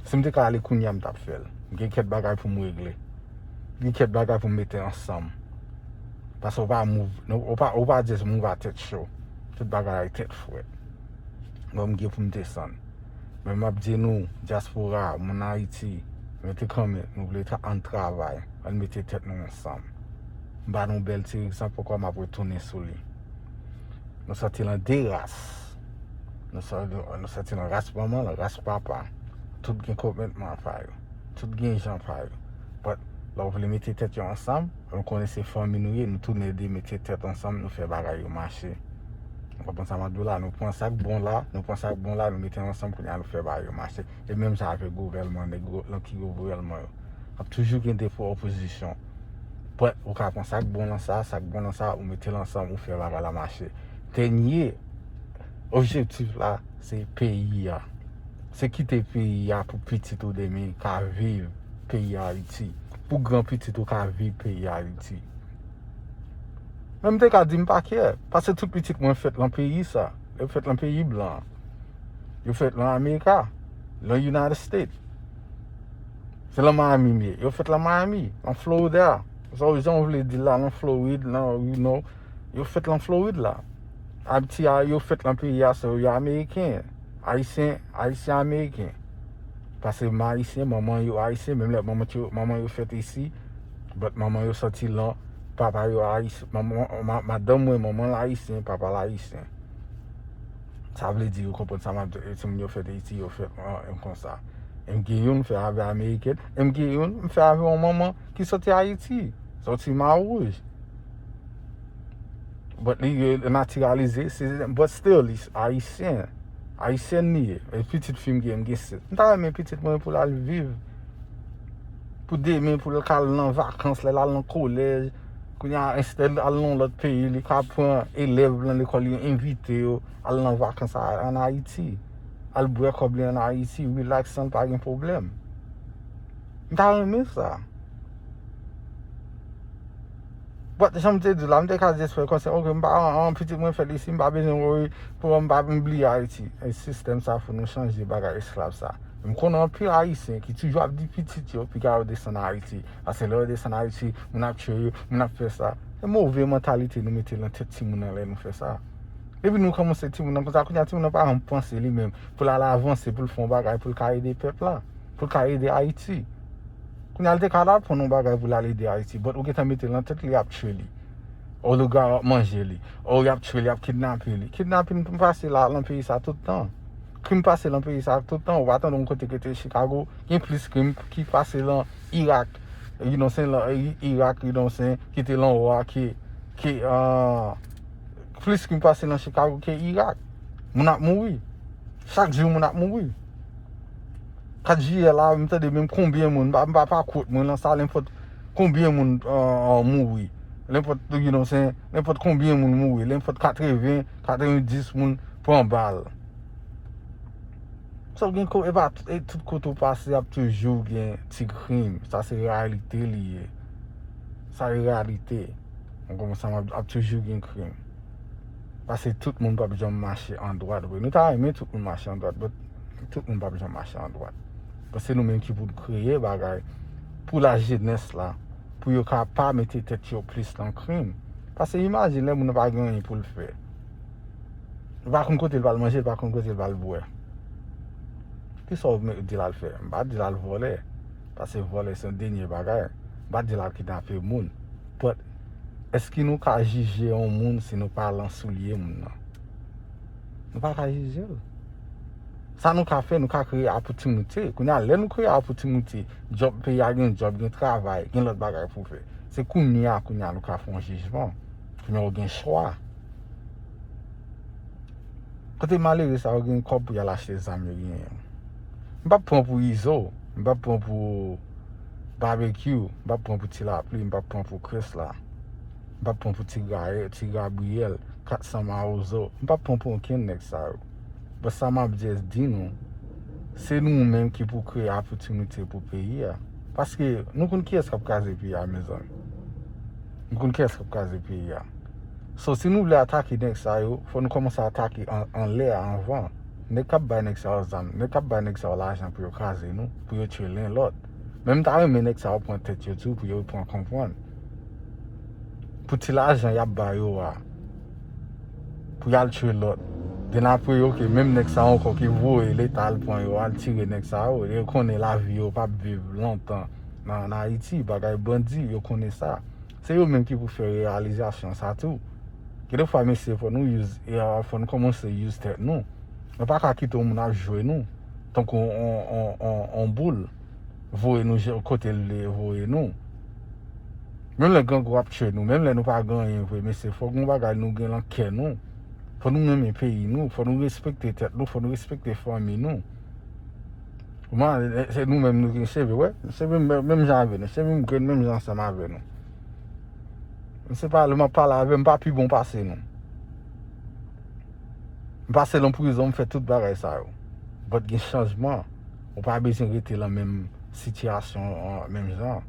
Si m te ka ale kounye a, m t ap fè l. M gen kèk bagay pou m regle. M gen kèk bagay pou m mete ansanm. Paske ou pa move, ou pa, ou pa just move a tèt cho. Tout bagay tèt frèt. Bon, m gen pou m desann. Men m ap di nou, dyaspora, moun Ayiti, mete kanmenm, nou vle tra- ann travay, ann mete tèt nou ansanm. M ba nou bèl ti egzanp ankò, m ap retounen sou li. Nou sòti lan de ras. Nou sòti, nou sòti lan ras manman, lan ras papa. Tout gen komitman pa yo. Tout gen jan pa yo. But, lè w vle mete tèt yo ansanm, nou konnen se fanmi nou ye, nou tou nède mete tèt ansanm, nou fè bagay yo mache. Ou konprann sa m ap di w la? Nou pran sa k bon la, nou pran sa k bon la, nou mete ansanm, kounye a nou fè bagay yo mache. E menm jan avèk gouvèlman, nèg lan ki gouvèlman yo. Ap toujou gen defo opozisyon. But, ou ka pran sa k bon lan sa, sa k bon lan sa, ou mete l ansanm, ou fè bagay la mache. Dènye objektif la, se peyi a. Se kite peyi a pou pitit ou demen ka viv peyi Ayiti. Pou granpitit ou ka viv peyi Ayiti. Men m te ka di m pa kè, paske tout pitit mwen fèt lan peyi sa. Yo fèt lan peyi blan. Yo fèt lan Amerika, lan United States. Se lan Miami m ye. Yo fèt lan Miami, lan Florida. Sa w jan w vle di la, lan Florid, lan, you know. Yo fèt lan Florid la. Ayiti a, yo fèt lan peyi a, so yo ameriken. Ayisyen, ayisyen ameriken. Paske m ayisyen, manman yo ayisyen, menm lè manman yo, manman yo fèt isi, but manman yo sòti lan, papa yo ayisyen, manman, ma- madanm mwen, manman l ayisyen, papa l ayisyen. Sa vle di, ou konprann sa m ap di, e timoun yo fèt isi, yo fèt an, an konsa. E m gen youn, m fè avè ameriken, e m gen youn, m fè avè yon manman ki sòti Ayiti, sòti Mawouj. But li, li natiralize, se, but still, li ayisyen. Ayisyen li ye. E pitit fi m gen, m gen sèt. M ta renmen pitit mwen pou l al viv. Pou demen, pou l ka al nan vakans, lè l al nan kolèj. Kounye a, enstèl al nan lòt peyi, li ka pran elèv lan lekòl yo, envite yo, al nan vakans a- ann Ayiti. Al bwè kòb li ann Ayiti, relax, san l pa gen pwoblèm. M ta renmen sa. But, jan m te di la, m te ka just fè konsèy, ok, m pa, an, an, pitit mwen fèt isi, m pa bezwen worry, pou m pa bliye Ayiti. E sistèm sa, fò nou chanje bagay esklav sa. M konnen anpil Ayisyen ki toujou ap di pitit yo, piga yo desann Ayiti. Paske lè yo desann Ayiti, moun ap tchwe yo, moun ap fè sa. Se move mantalite nou mete lan tèt timoun nan lè nou fè sa. Depi nou kòmanse timoun nan konsa, kounye a timoun nan pa janm panse li menm pou l al avanse, pou l fè yon bagay, pou l ka ede pèp la, pou l ka ede Ayiti. Kounye a, li te ka al aprann yon bagay pou l al ede Ayiti, but ou gentan mete l nan tèt li y ap tchwe li. Oliga ap manje li. O, y ap tchwe li, y ap kidnape li. Kidnapin pase la, lan peyi sa tout tan. Krim pase lan peyi sa tout tan. Ou pa tande yon kote ki te Chicago, gen plis krim ki pase lan Irak. You know, se lan I- Irak, you know, se ki te lan wa ke, ke, ah, plis krim pase lan Chicago ke Irak. Moun ap mouri. Chak jou, moun ap mouri. Kat jiyè la, m tande menm konbyen moun, m pa, m pa, pa kwot mwen lan sa, lenpòt konbyen moun, ah, ah, mouri. Lenpòt, you know, se, lenpòt konbyen moun mouri, lenpòt katreven, katrevendis moun pran bal. So, gen ko- e pa t- e tout kote w pase, ap toujou gen ti krim. Sa se reyalite li ye. Sa se reyalite. Yon kòmansman ap, ap toujou gen krim. Paske tout moun p ap janm mache andwat vre. Nou ta renmen tout moun mache andwat, but tout moun p ap janm mache andwat. Paske se nou menm ki pou n kreye bagay pou lajenès la, pou yo ka pa mete tèt yo plis nan krim. Paske imajine lè moun nan pa gen anyen pou l fè. Li pa konn kote l pral manje, li pa konn kote l pral bwè. Kisa w di l al fè? M pa di l al vòlè. Paske vòlè se yon dènye bagay. M pa di l al kidnape moun. But, èske nou ka jije yon moun si nou pa lan soulye moun nan? Nou pa ka jije l. Sa nou ka fè, nou ka kreye opòtinite. Kounye a, lè nou kreye opòtinite, djòb, peyi a gen djòb, gen travay, gen lòt bagay pou fè. Se kounye a, kounye a, nou ka fè yon jijman. Kounye a, ou gen chwa. Kote malere sa yo gen kòb pou y al achte zam yo genyen. M p ap pran pou Izo, m p ap pran pou Babekyou, m p ap pran pou Ti Lapli, m p ap pran pou Krisla, m p ap pran pou Ti Gaye- Ti Gabriyèl, kat san Mawozo, m p ap pran pou okenn nèg sa yo. But sa m ap just di nou, se nou menm ki pou kreye opòtinite pou peyi a. Paske nou konn kiyès k ap kraze peyi a, mezanmi. Nou konn kiyès k ap kraze peyi a. So, si nou vle atake nèg sa yo, fò nou kòmanse atake an- anlè a anvan. Nèg k ap bay nèg sa yo zam, nèg k ap bay nèg sa yo lajan pou yo kraze nou, pou yo tchwe len lòt. Men m ta renmen nèg sa yo pran tèt yo tou, pou yo pran konprann. Pou ti lajan y ap ba yo a, pou y al tchwe lòt. Den apre, oke, menm nèg sa yo ankò ki voye Leta al pran yo, al tire nèg sa yo, yo konnen lavi yo p ap viv lontan nan, nan Ayiti, bagay bandi, yo konnen sa. Se yo menm ki pou fè reyalizasyon sa tou. Gen de fwa, mesye, fò nou use, e, fò nou kòmanse use tèt nou. Nou pa ka kite yon moun ap jwe nou, tankou on, on, on, on boul, voye nou je-, kote l vle voye nou. Menm lè grangou ap tchwe nou, menm lè nou pa gen anyen vre, mesye, fòk gon bagay nou gen nan kè nou. Fò nou renmen peyi nou, fò nou respekte tèt nou, fò nou respekte fanmi nou. Kouman, e, se nou menm nou gen cheve, wè. Cheve m menm jan avè nou, cheve m grenn menm jan ansanm avè nou. M se pale, m ap pale avè m, m pa pi bon pase nou. M pase nan prizon, m fè tout bagay sa yo. But gen chanjman. Ou pa bezwen rete nan menm sitiyasyon an, menm jan.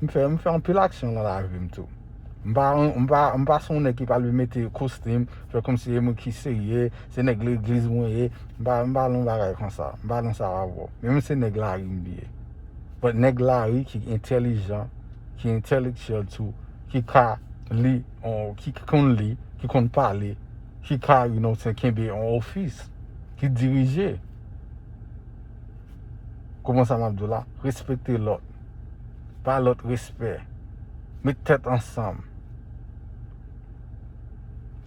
M fè, m fè anpil aksyon nan lavi m tou. M pa, m pa, m pa se yon nèg ki pral vin mete kostim, fè kòmsi e mwen ki serye, se nèg legliz mwen ye. M pa, m pa nan bagay konsa. M pa nan sa avè w. Men m se nèg lari m ye. But nèg lari ki entèlijan, ki entèlektyèl tou, ki ka li, on, ki konn li, ki konn pale, ki ka, you know, se kenbe yon ofis, ki dirije. Kòman sa m ap di w la? Respekte lòt. Ba lòt respè. Met tèt ansanm.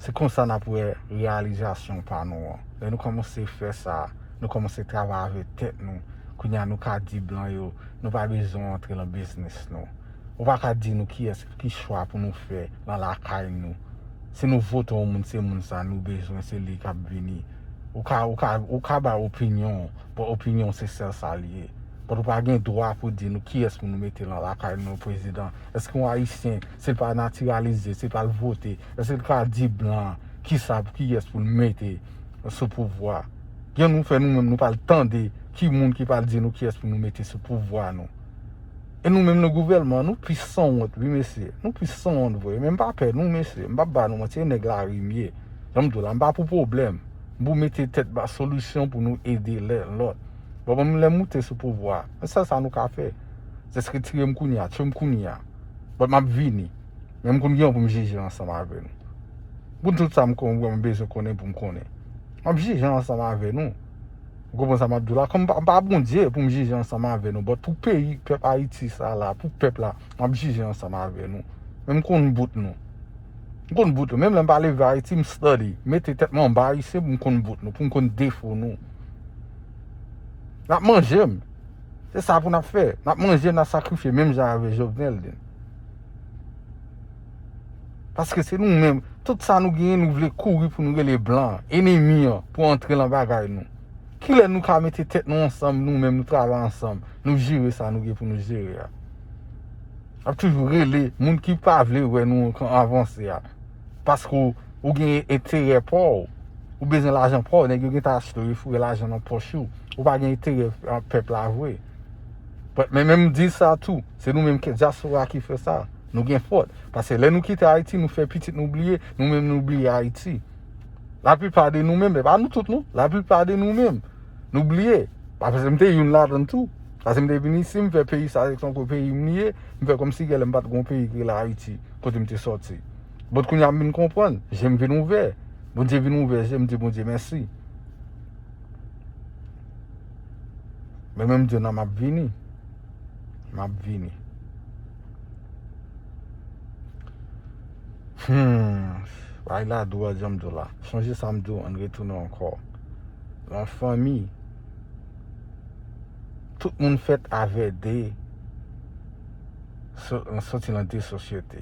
Se konsa n ap wè reyalizasyon pa nou an. Lè nou kòmanse fè sa, nou kòmanse travay avèk tèt nou, kounye a nou ka di blan yo, nou pa bezwen antre nan biznis nou. Ou pa ka di nou kiyès, ki chwa pou nou fè nan lakay nou. Si nou vote yon moun, se moun sa nou bezwen, se li k ap vini. Ou ka, ou ka, ou ka bay opinyon, but opinyon se sèl sa l ye. But ou pa gen dwa pou di nou kiyès pou nou mete nan lakay nou prezidan. Èske yon Ayisyen, si l pa natiralize, si l pa al vote, èske l ka di blan kisa, kiyès pou l mete sou pouvwa? Gen nou fè nou menm, nou pral tande ki moun ki pral di nou kiyès pou nou mete sou pouvwa nou. E nou menm nan gouvèlman, nou pi sanwont, wi mesye. Nou pi sanwont vre. Men m pa pè nou, mesye. M p ap ba nou manti, e nèg lari m ye. Jan m di w la, m pa pou pwoblèm. M pou mete tèt ba solisyon pou nou ede lè, lòt. Bon, bon, lè m moute sou pouvwa a, men sèl sa nou ka fè. Jis retire m kounye a, tchwe m kounye a. But m ap vini. Men m konn gen yon pou m jije ansanm avè nou. Pou tout sa m konn, m bezwen konnen pou m konnen. M ap jije ansanm avè nou. Ou konprann sa m ap di w la? Kòm m pa, m pa Bondye pou m jije ansanm avè nou, but pou peyi, pèp Ayiti sa la, pou pèp la, m ap jije ansanm avè nou. Men m konn bout nou. M konn bout nou. Menm lè m pa leve Ayiti, m study. Mete tèt mwen anba Ayisyen pou m konn bout nou, pou m konn defo nou. N ap manje m. Se sa pou n ap fè. N ap manje, n ap sakrifye menm jan avè Jovenel li. Paske se nou menm, tout sa nou genyen, nou vle kouri pou nou rele blan, enemi an, pou antre nan bagay nou. Kilè nou ka mete tèt nou ansanm, nou menm, nou travay ansanm, nou jere sa nou gen pou nou jere a? Ap toujou rele moun ki pa vle wè nou avanse a. Paske ou, ou gen enterè pa w. Ou bezwen lajan pa w. Nèg yo gentan achte w, yo foure lajan nan pòch ou. Ou pa gen enterè, a, pèp la vre. But, men menm di sa tou, se nou menm ki dyaspora ki fè sa. Nou gen fòt. Paske lè nou kite Ayiti, nou fè pitit nou bliye, nou menm nou bliye Ayiti. Laplipa de nou menm, e pa nou tout non, laplipa de nou menm, nou bliye. Paske m te youn ladan l tou. Paske m te vin isi, m fè peyi sa tankou peyi m ye, m fè kòmsi genlè m pa t gon peyi ki rele Ayiti, kote m te sòti. But kounye a m vin konprann, je m vin ouvè. Bondye vin ouvè je m, di Bondye mèsi. Men menm di w nan m ap vini. M ap vini. Hmm. Bay la dou a, jan m di w la. Chonje sa m di w, ann retounen ankò. Nan fanmi, tout moun fèt avè de, so-, soti nan de sosyete.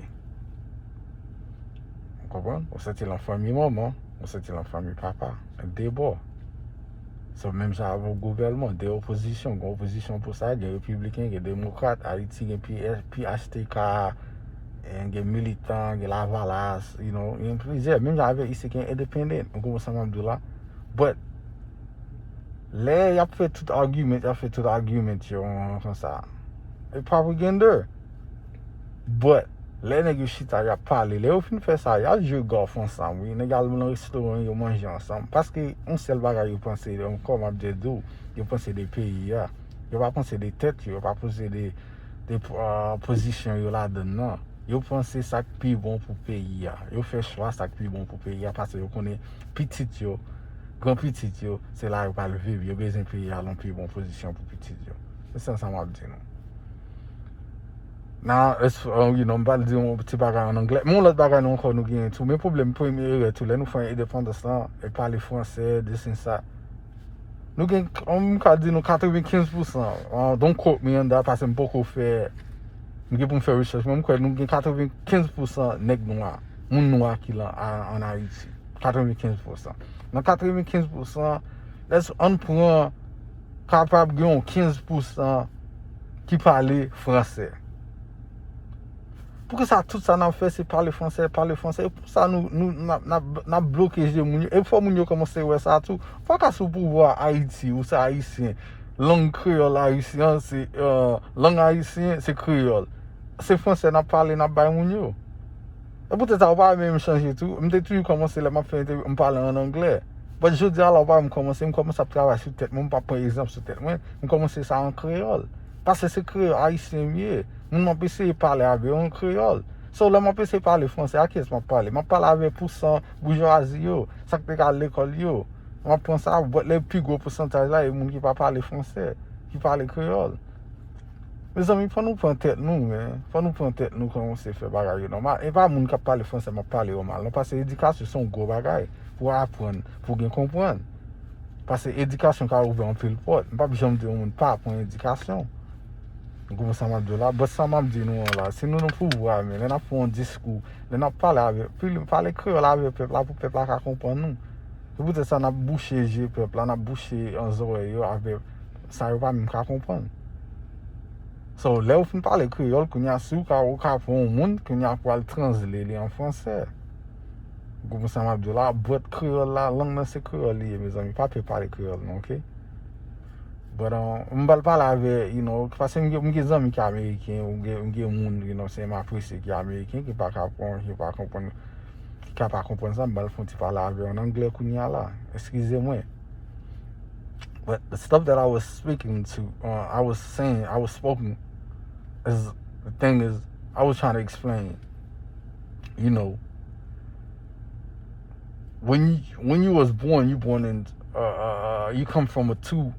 Ou konprann? Ou soti nan fanmi manman, ou soti nan fanmi papa. De bò. So, menm jan avèk gouvèlman, de opozisyon, gen opozisyon pou sa, gen repibliken, gen demokrat, Ayiti gen P H T K, gen militan, gen Lavalas, you know, gen plizyè. Menm jan avèk isi gen independent, ou konprann sa m ap di w la? But, lè y ap fè tout argument, y ap fè tout argument yo konsa. E propaganda. But, Lè nèg yo chita, y ap pale. Lè yo fin fè sa, y ap jwe gòf ansanm, wi. Nèg al nan restoran, yo manje ansanm. Paske yon sèl bagay yo panse, ankò m ap di w, yo panse de peyi a. Yo pa panse de tèt yo, yo pa panse de, de, ah, pozisyon yo ladan l nan. Yo panse sa k pi bon pou peyi a. Yo fè chwa sa k pi bon pou peyi a, paske yo konnen pitit yo, granpitit yo, se la yo pral viv. Yo bezwen peyi a nan pi bon pozisyon pou pitit yo. Se sa, sa m ap di nou. Nan, es, uh, you know, m pral di yon ti bagay an anglè. Men yon lòt bagay nou ankò nou genyen tou. Men pwoblèm premye erè tou, lè nou fè endepandans lan, e pale fransè, this and sa. Nou gen, m ka di nou katrevenkenz pousan, uh, don't quote me on that, paske m poko fè, m gen pou m fè rechèch, men m kwè nou gen katrevenkenz pousan nèg nwa, moun nwa ki la a, an Ayiti. Katrevenkenz pousan. Nan katrevenkenz pousan, lès ann pran kapab gen yon kenz pousan ki pale fransè. Poukisa tout sa n ap fè se pale fransè, pale fransè? E pou sa nou, nou, n ap, n ap, n ap bloke je moun yo. E fò moun yo kòmanse wè sa tou. Fò ka sou pouvwa Ayiti, ou se Ayisyen. Lang kreyòl ayisyen an, se, euh, lang ayisyen, se kreyòl. Se fransè n ap pale, n ap bay moun yo. E poutèt sa, ou pa menm chanje tou. M te toujou kòmanse, lè m ap fè entèvyou, m pale an anglè. But jodi a la, ou pa wè m kòmanse, m kòmanse ap travay sou tèt mwen, m pa pran egzanp sou tèt mwen, m kòmanse sa an kreyòl. Paske se kreyòl ayisyen m ye. Moun m ap eseye pale avè yo an kreyòl. So, lè m ap eseye pale fransè, a kiyès m ap pale? M ap pale avè pousan boujwazi yo, sa k te ka al lekòl yo. M ap pran sa, but lè pi gwo pousantaj la, e moun ki pa pale fransè, ki pale kreyòl. Mezanmi, fò nou pran tèt nou, men. Fò nou pran tèt nou kòmanse fè bagay yo nòmal. E pa moun k ap pale fransè m ap pale yo mal, non, paske edikasyon se yon gwo bagay pou aprann, pou gen konprann. Paske edikasyon ka ouvè anpil pòt. M p ap janm di yon moun pa pran edikasyon. Ou konprann sa m ap di w la? But sa m ap di nou an la, si nou nan pouvwa, men, lè n ap fè yon diskou, lè n ap pale avè, pale kreyòl avè pèp la pou pèp la ka konprann nou. Se poutèt sa n ap bouche je pèp la, n ap bouche, an, zòrèy yo avè sa yo pa menm ka konprann. So, lè ou fin pale kreyòl, kounye a, si ou ka, ou ka pran yon moun, kounye a, pou al translate li an fransè. Ou konprann sa m ap di w la? But kreyòl la, lang nan se kreyòl li ye, mezanmi. Pa pè pale kreyòl, non, oke? But, um, m pral pale avè, you know, paske m gen, m gen zanmi ki ameriken, m gen, m gen moun, you know, se m apresye ki ameriken, ki pa ka pran, ki pa konprann, ki ka pa konprann sa, m pral fè yon ti pale avè yo an anglè kounye a la. Eskize mwen. But the stuff that I was speaking to, uh, I was saying, I was spoken, is the thing is, I was trying to explain, you know, when you, when you was born, you born in, uh, uh, uh, you come from a two,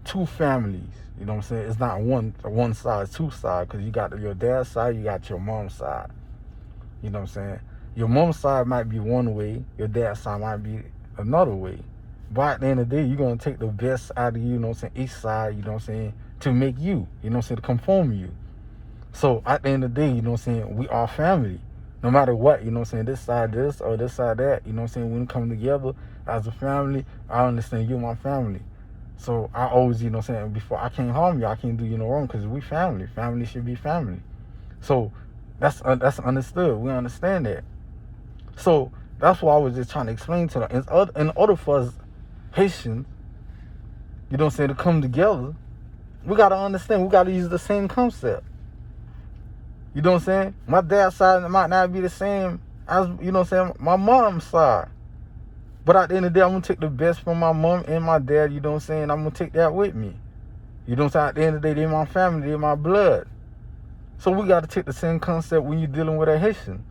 two families. You know what I'm saying? It's not one, one side, two side, because you got your dad's side, you got your mom's side. You know what I'm saying? Your mom's side might be one way, your dad's side might be another way. But at the end of the day, you're gonna take the best out of, you know what I'm saying, each side, you know what I'm saying, to make you, you know what I'm saying, to conform you. So at the end of the day, you know what I'm saying, we are family. No matter what, you know what I'm saying, this side this or this side that, you know what I'm saying, when we come together as a family, I understand you my family. So I always, you know what I'm saying, before, I can't harm you, I can't do you no wrong, because we family. Family should be family. So that's, uh, that's understood. We understand that. So that's why I was just trying to explain to them. In, oth- in order for us Haitians, you know what I'm saying, to come together, we gotta understand, we gotta use the same concept. You know what I'm saying? My dad's side might not be the same as, you know what I'm saying, my mom's side. But at the end of the day, I'm gonna take the best from my mom and my dad, you know what I'm saying? I'm gonna take that with me. You know what I'm saying? At the end of the day, they my family, they my blood. So we gotta take the same concept when you dealing with a Haitian.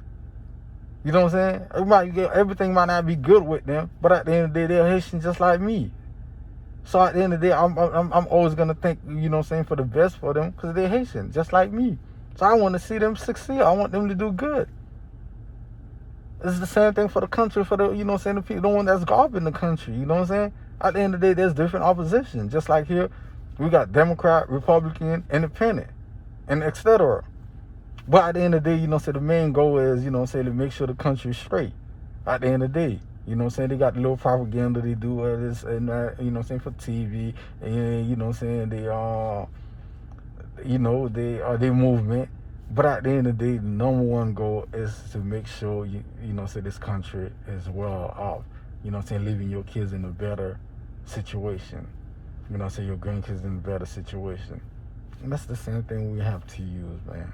You know what I'm saying? Everybody, everything might not be good with them, but at the end of the day, they're Haitian just like me. So at the end of the day, I'm, I'm, I'm always gonna think, you know what I'm saying, for the best for them, 'cause they're Haitian, just like me. So I wanna see them succeed. I want them to do good. It's the same thing for the country, for the, you know what I'm saying, the people, the one that's governing the country, you know what I'm saying? At the end of the day, there's different opposition. Just like here, we got Democrat, Republican, Independent, and et cetera. But at the end of the day, you know, say the main goal is, you know, say to make sure the country is straight. At the end of the day, you know what I'm saying? They got the little propaganda they do, uh, this and that, you know what I'm saying, for T V, and, you know what I'm saying, they, uh, you know, they, uh, they movement. But at the end of the day, the number one goal is to make sure, you, you know, say this country is well off. You know what I'm saying? Leaving your kids in a better situation. You know what I'm saying? Your grandkids in a better situation. And that's the same thing we have to use, man.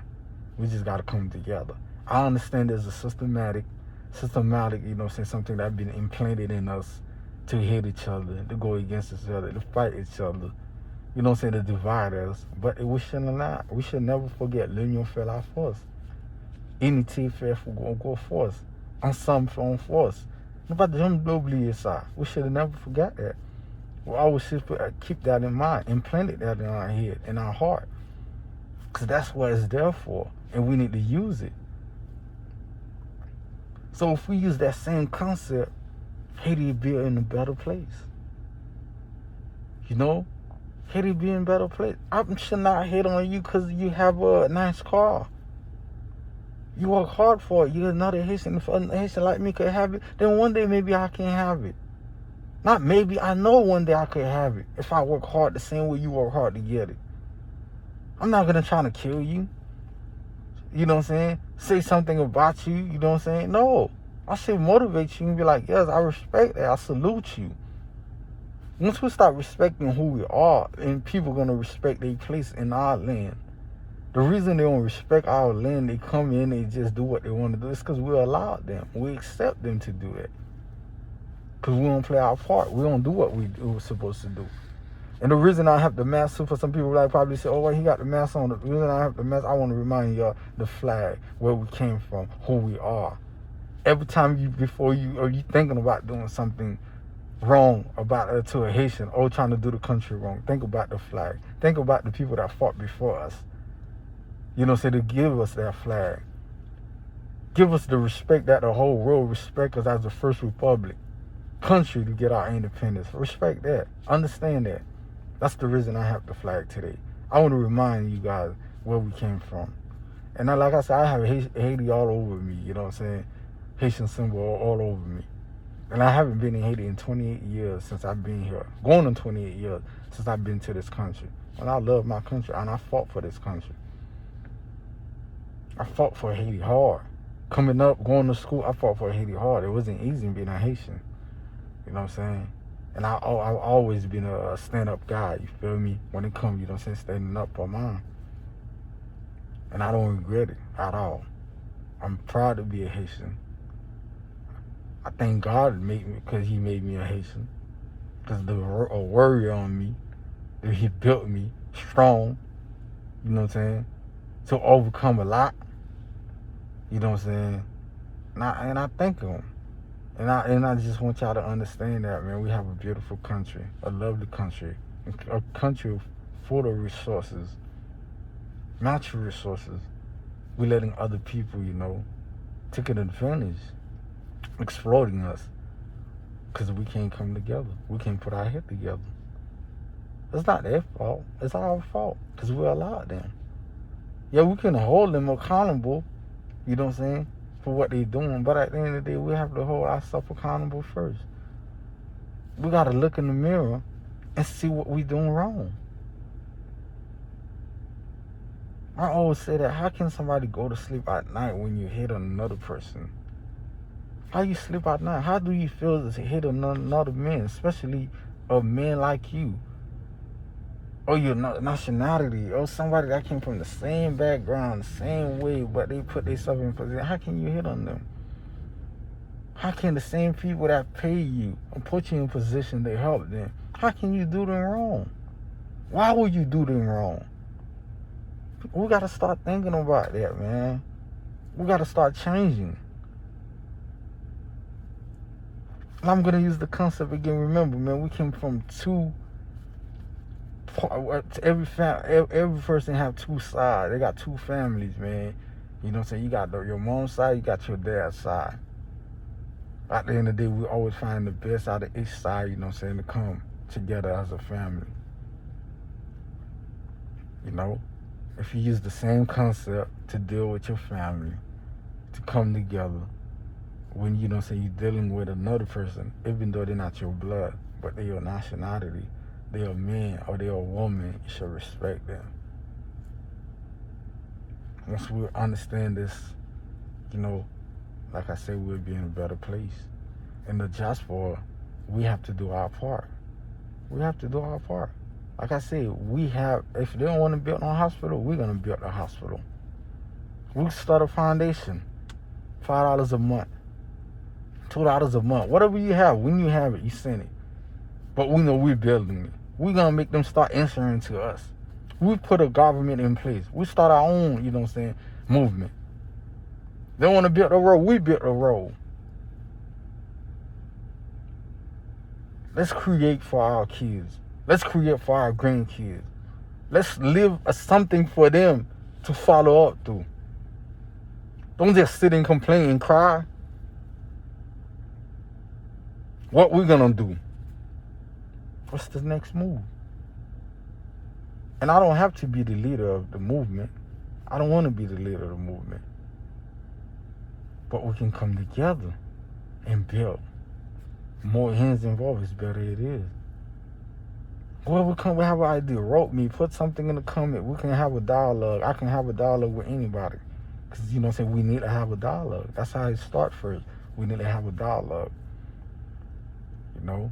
We just gotta come together. I understand there's a systematic, systematic, you know what I'm saying, something that been implanted in us to hate each other, to go against each other, to fight each other, you know what I'm saying, to divide us. But we should not, we should never forget, l'union fait la force. Inite fè fò gwo fòs. Ansanm fè yon fòs. Nou pa t janm dwe bliye sa. We should never forget that. We always should put, uh, keep that in mind, implant that in our head, in our heart. Because that's what it's there for, and we need to use it. So if we use that same concept, Haiti be in a better place. You know? Haiti be in a better place. I should not hate on you because you have a nice car. You work hard for it. You're another Haitian. If a Haitian like me could have it, then one day maybe I can have it. Not maybe, I know one day I could have it if I work hard the same way you work hard to get it. I'm not gonna try to kill you. You know what I'm saying? Say something about you, you know what I'm saying? No. I should motivate you and be like, yes, I respect that. I salute you. Once we stop respecting who we are, and people gonna respect their place in our land. The reason they don't respect our land, they come in, they just do what they wanna do, it's 'cause we allow them. We accept them to do it. 'Cause we don't play our part. We don't do what we, we were supposed to do. And the reason I have the mask too, for some people like probably say, oh, well, he got the mask on. The reason I have the mask, I wanna remind y'all the flag, where we came from, who we are. Every time you, before you, or you thinking about doing something wrong about, uh, to a Haitian, or trying to do the country wrong, think about the flag. Think about the people that fought before us. You know, say to give us that flag. Give us the respect that the whole world respect us as the first republic country to get our independence. Respect that. Understand that. That's the reason I have the flag today. I wanna remind you guys where we came from. And I, like I said, I have Haiti all over me, you know what I'm saying? Haitian symbol all, all over me. And I haven't been in Haiti in twenty-eight years since I've been here. Going on twenty-eight years since I've been to this country. And I love my country, and I fought for this country. I fought for Haiti hard. Coming up, going to school, I fought for Haiti hard. It wasn't easy being a Haitian. You know what I'm saying? And I, I, I've always been a, a stand-up guy, you feel me? When it comes, you know what I'm saying, standing up for mine. And I don't regret it at all. I'm proud to be a Haitian. I thank God made me, 'cause he made me a Haitian. 'Cause the wor- a warrior on me, that he built me strong, you know what I'm saying, to overcome a lot, you know what I'm saying? And I, and I thank him. And I, and I just want y'all to understand that, man, we have a beautiful country, a lovely country, a country full of resources, natural resources. We letting other people, you know, taking advantage, exploiting us, 'cause we can't come together. We can't put our head together. It's not their fault. It's our fault, 'cause we allowed them. Yeah, we can hold them accountable, you know what I'm saying, for what they doing. But at the end of the day, we have to hold ourselves accountable first. We gotta look in the mirror and see what we doing wrong. I always say that, how can somebody go to sleep at night when you hate another person? How you sleep at night? How do you feel to hate ano- another man, especially a man like you? Or your na- nationality, or somebody that came from the same background, the same way, but they put themselves in position. How can you hate on them? How can the same people that pay you and put you in position to help them, how can you do them wrong? Why would you do them wrong? We gotta start thinking about that, man. We gotta start changing. And I'm gonna use the concept again. Remember, man, we came from two. Pa- uh, Every fam, ev- every person have two sides. They got two families, man. You know what I'm saying? You got the, your mom's side, you got your dad's side. At the end of the day, we always find the best out of each side, you know what I'm saying, to come together as a family. You know, if you use the same concept to deal with your family, to come together, when, you know what I'm saying, you're dealing with another person, even though they're not your blood, but they're your nationality, they're a man or they're a woman, you should respect them. Once we understand this, you know, like I said, we'll be in a better place. In the diaspora, we have to do our part. We have to do our part. Like I said, we have, if they don't wanna build no hospital, we're gonna build a hospital. We start a foundation. five dollars a month, two dollars a month, whatever you have, when you have it, you send it. But we know we're building it. We're gonna make them start answering to us. We put a government in place. We start our own, you know what I'm saying, movement. They want to build a road, we build a road. Let's create for our kids. Let's create for our grandkids. Let's leave a something for them to follow up through. Don't just sit and complain and cry. What we gonna do? What's the next move? And I don't have to be the leader of the movement. I don't want to be the leader of the movement. But we can come together and build. More hands involved, is better it is. Whoever come, we have an idea, wrote me, put something in the comment. We can have a dialogue. I can have a dialogue with anybody. Because, you know what I'm saying, we need to have a dialogue. That's how it start first. We need to have a dialogue. You know?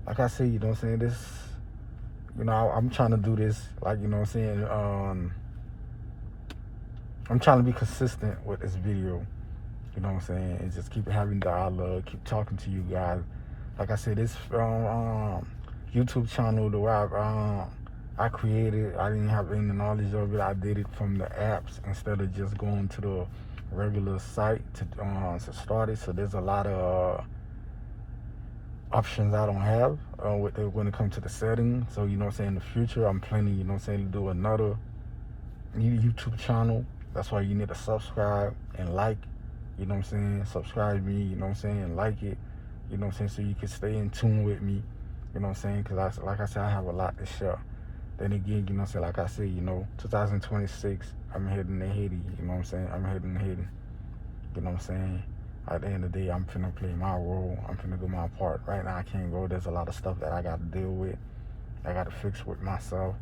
Like I say, you know what I'm saying, this, you know, I, I'm trying to do this, like, you know what I'm saying, um, I'm trying to be consistent with this video, you know what I'm saying, and just keep having dialogue, keep talking to you guys. Like I said, this um, um, YouTube channel, the way I, um, I created, I didn't have any knowledge of it. I did it from the apps instead of just going to the regular site to, uh, to start it. So there's a lot of uh, options I don't have uh, with the, when it comes to the setting. So, you know what I'm saying, in the future, I'm planning, you know what I'm saying, to do another You- YouTube channel. That's why you need to subscribe and like, you know what I'm saying, subscribe me, you know what I'm saying, and like it, you know what I'm saying, so you can stay in tune with me, you know what I'm saying, because I, like I said, I have a lot to share. Then again, you know what I'm saying, like I said, you know, two thousand twenty-six, I'm heading to Haiti, you know what I'm saying, I'm heading to Haiti, you know what I'm saying. At the end of the day, I'm finna play my role. I'm finna do my part. Right now, I can't go. There's a lot of stuff that I got to deal with. I got to fix with myself.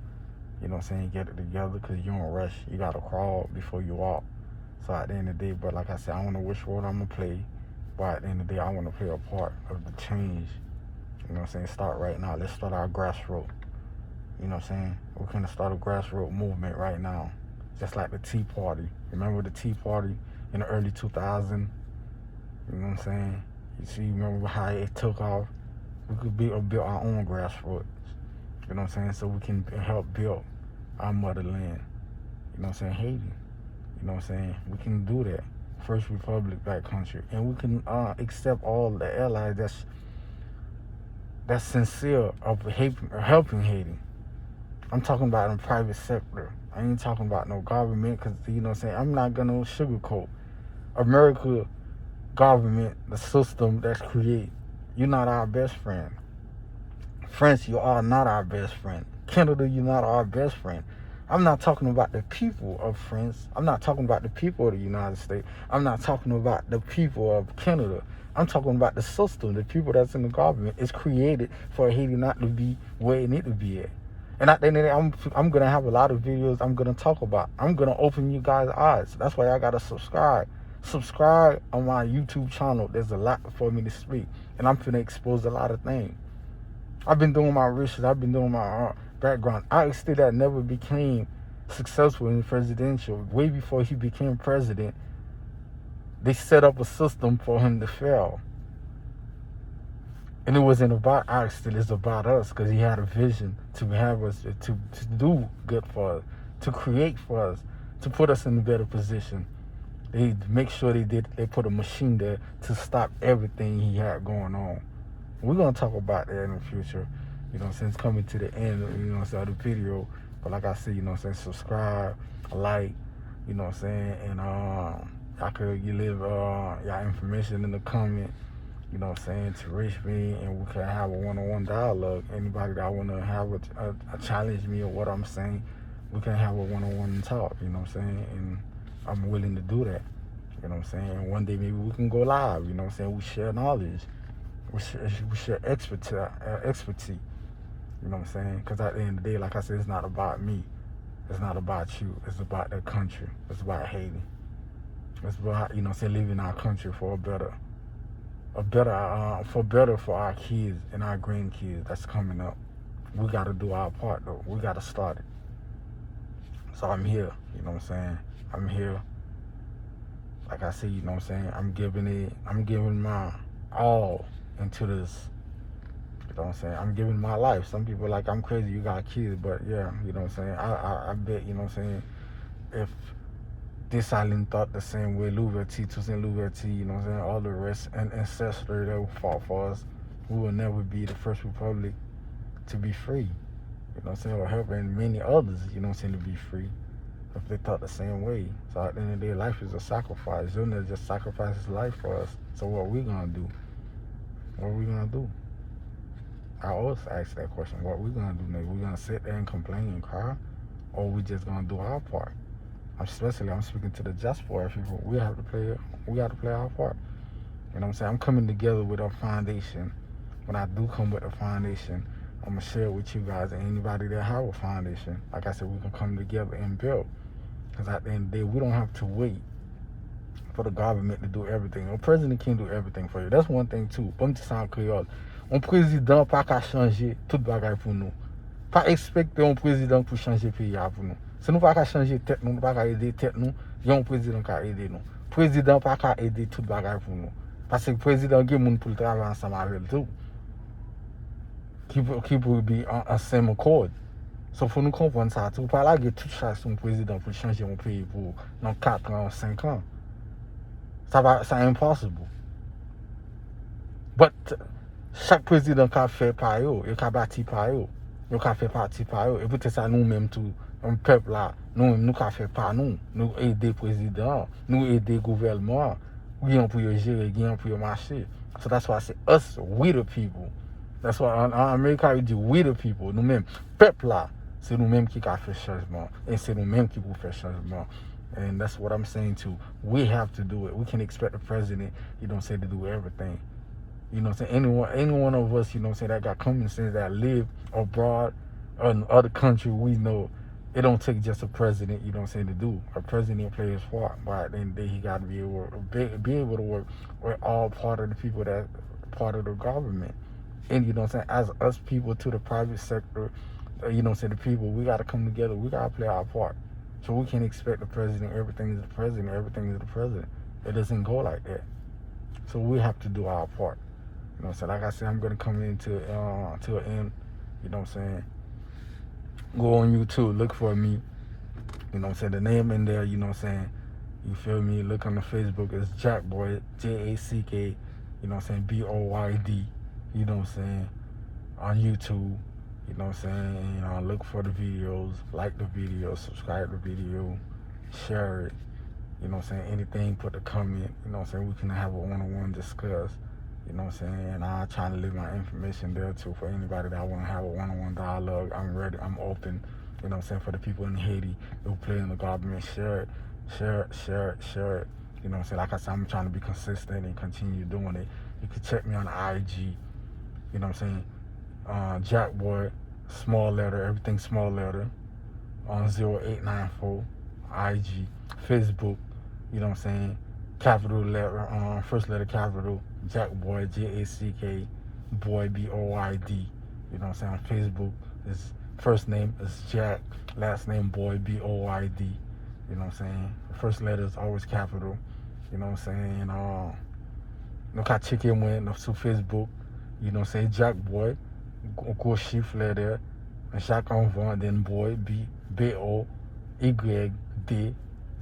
You know what I'm saying? Get it together, because you don't rush. You got to crawl before you walk. So at the end of the day, but like I said, I don't know which role I'm going to play. But at the end of the day, I want to play a part of the change. You know what I'm saying? Start right now. Let's start our grassroots. You know what I'm saying? We're going to start a grassroots movement right now. Just like the Tea Party. Remember the Tea Party in the early two thousand? You know what I'm saying? You see, remember how it took off? We could build, build our own grassroots. You know what I'm saying? So we can help build our motherland. You know what I'm saying? Haiti. You know what I'm saying? We can do that. First Republic, Black Country. And we can uh, accept all the allies that's that's sincere of helping Haiti. I'm talking about in the private sector. I ain't talking about no government, because, you know what I'm saying, I'm not going to sugarcoat. America government, the system that's created, you're not our best friend. France, you are not our best friend. Canada, you're not our best friend. I'm not talking about the people of France. I'm not talking about the people of the United States. I'm not talking about the people of Canada. I'm talking about the system, the people that's in the government. It's created for Haiti not to be where it need to be at. And at the end of the day, I'm I'm gonna have a lot of videos I'm gonna talk about. I'm gonna open you guys' eyes. That's why y'all gotta subscribe. Subscribe on my YouTube channel. There's a lot for me to speak, and I'm finna expose a lot of things. I've been doing my research. I've been doing my uh, background. I still that never became successful in presidential. Way before he became president, they set up a system for him to fail. And it wasn't about Oxton, it's about us, because he had a vision to have us to, to do good for us, to create for us, to put us in a better position. They make sure they did they put a machine there to stop everything he had going on. We're gonna talk about that in the future. You know, since coming to the end, you know, of the video. But like I said, you know what I'm saying, subscribe, like, you know what I'm saying, and um, I could you leave uh y'all information in the comment, you know what I'm saying, to reach me, and we can have a one-on-one dialogue. Anybody that wanna have a, a, a challenge me or what I'm saying, we can have a one-on-one talk, you know what I'm saying, and I'm willing to do that. You know what I'm saying? And one day maybe we can go live, you know what I'm saying? We share knowledge. We share, we share expertise, uh, expertise. You know what I'm saying? Because at the end of the day, like I said, it's not about me. It's not about you. It's about the country. It's about Haiti. It's about, you know what I'm saying, living our country for a better, a better, uh, for better for our kids and our grandkids that's coming up. We got to do our part, though. We got to start it. So I'm here, you know what I'm saying? I'm here Like I said, you know what I'm saying? I'm giving it, I'm giving my all into this. You know what I'm saying? I'm giving my life. Some people like, "I'm crazy, you got kids," but yeah, you know what I'm saying? I, I, I bet, you know what I'm saying, if Dessalines thought the same way, Louverture, Toussaint Louverture, you know what I'm saying, all the rest and ancestors that fought for us, we will never be the First Republic to be free. You know what I'm saying? Or helping many others, you know what I'm saying, to be free if they thought the same way. So at the end of the day, life is a sacrifice. Jonah just sacrificed his life for us. So what we gonna do? What we gonna do? I always ask that question. What we gonna do next? We gonna sit there and complain and cry, or we just gonna do our part? Especially, I'm speaking to the diaspora people. We have to play. We have to play our part. You know what I'm saying? I'm coming together with a foundation. When I do come with a foundation, I'm gonna share it with you guys and anybody that have a foundation. Like I said, we can come together and build. Because at the end of the day, we don't have to wait for the government to do everything. A president can't do everything for you. That's one thing too. Ban m di sa an kreyòl. Yon prezidan pa ka chanje tout bagay pou nou. Pa ekspekte yon prezidan pou chanje peyi a pou nou. Si nou pa ka chanje tèt nou, nou pa ka ede tèt nou, gen yon prezidan ka ede nou. Prezidan pa ka ede tout bagay pou nou. Paske prezidan gen moun pou l travay ansanm avè l tou. Ki pou, ki pou be on, on same accord. So, fò nou konprann sa tou. Ou pa lage tout chay sou yon prezidan pou l chanje yon peyi pou ou nan kat an, senk an. Sa pa, sa impossible. But, chak prezidan ka fè pa yo, yo ka bati pa yo, yo ka fè pati pa yo. E poutèt sa, nou menm tou, yon pèp la, nou menm, nou ka fè pa nou. Nou ede prezidan an, nou ede gouvèlman an. Gen pou yo jere, gen pou yo mache. So that's why I say us, we the people. That's why an, an America, yo di we the people. Nou menm, pèp la, se nou menm ki ka fè chanjman. E se nou menm ki pou fè chanjman. And that's what I'm saying too. We have to do it. We can expect the president, you know what I'm saying, to do everything. You know what I'm saying? Anyone, any one of us, you know what I'm saying, that got common sense, that live abroad or in other country, we know it don't take just a president, you know what I'm saying, to do. A president play his part, but at the end of the day, he got to be able, be, be able to work with all part of the people that part of the government. And you know what I'm saying, as us people to the private sector, uh, you know what I'm saying, the people, we got to come together, we got to play our part. So we can't expect the president, everything is the president, everything is the president. It doesn't go like that. So we have to do our part. You know what I'm saying? Like I said, I'm gonna come into uh to an end. You know what I'm saying? Go on YouTube, look for me. You know what I'm saying? The name in there, you know what I'm saying? You feel me? Look on the Facebook, it's Jack Boy, J A C K, you know what I'm saying, B O Y D, you know what I'm saying, on YouTube, you know what I'm saying? And uh, look for the videos, like the video, subscribe the video, share it. You know what I'm saying? Anything, put the comment. You know what I'm saying? We can have a one-on-one discuss. You know what I'm saying? And I try to leave my information there too for anybody that want to have a one-on-one dialogue. I'm ready. I'm open. You know what I'm saying? For the people in Haiti who play in the government, share it. Share it, share it, share it. You know what I'm saying? Like I said, I'm trying to be consistent and continue doing it. You can check me on I G. You know what I'm saying? Uh, Jack Boy, small letter, everything small letter. On zero eight nine four, I G, Facebook, you know what I'm saying? Capital letter, um, first letter capital, Jack Boy, J A C K, Boy, B O Y D. You know what I'm saying? On Facebook, his first name is Jack, last name Boy, B O Y D. You know what I'm saying? The first letter is always capital. You know what I'm saying? Um, nou ka tcheke mwen sou Facebook. You know what I'm saying? Jack Boy, gwo chif letter, Jack anvan, then Boy, B, B O Y D.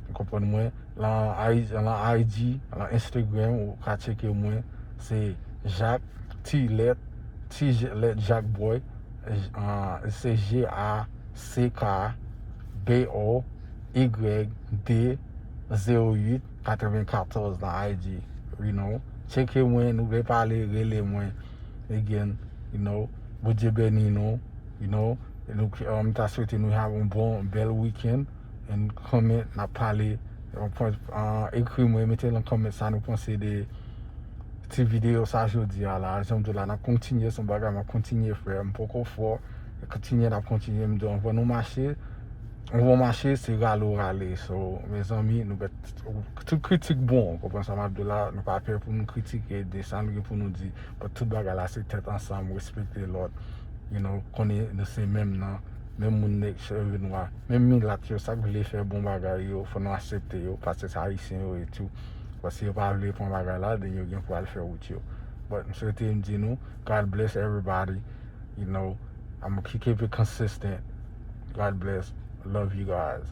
Ou konprann mwen? Lan I G, lan I G, lan Instagram, ou ka tcheke mwen. Se Jack, ti lèt, ti lèt Jack Boy. Uh, se J A C K B O Y D zéro huit quatre-vingt-quatorze lan I G. You know, tcheke mwen, nou vle pale, rele mwen. Again, you know, Bondye beni nou, you know, nou, um, ta swete nou have yon bon, bèl weekend, and comment, n ap pale, yon pwen, uh, ekri mwen, mete nan comment sa nou panse de ti videyo sa jodi a la. Jan m di w la, n ap kontinye, se yon bagay m ap kontinye fè, m poko fò, kontinye, n ap kontinye, m di w, anvan nou mache, anvan w mache, se rale w rale. So, mezanmi, nou mèt, tout kritik bon, w konprann sa m ap di w la, nou pa pè pou nou kritike, de sa nou gen pou nou di, but tout bagay la se tèt ansanm, respekte lòt, you know, konnen nou se menm nan, menm moun nèg cheve nwa, menm milat yo, sa k vle fè bon bagay yo, fò nou aksepte yo, paske se ayisyen yo ye tou. Paske yo pa vle pran bagay la, then yo gen pou al fè wout yo. But m swete m di nou, God bless everybody. You know, I'm gonna keep it consistent. God bless. Love you guys.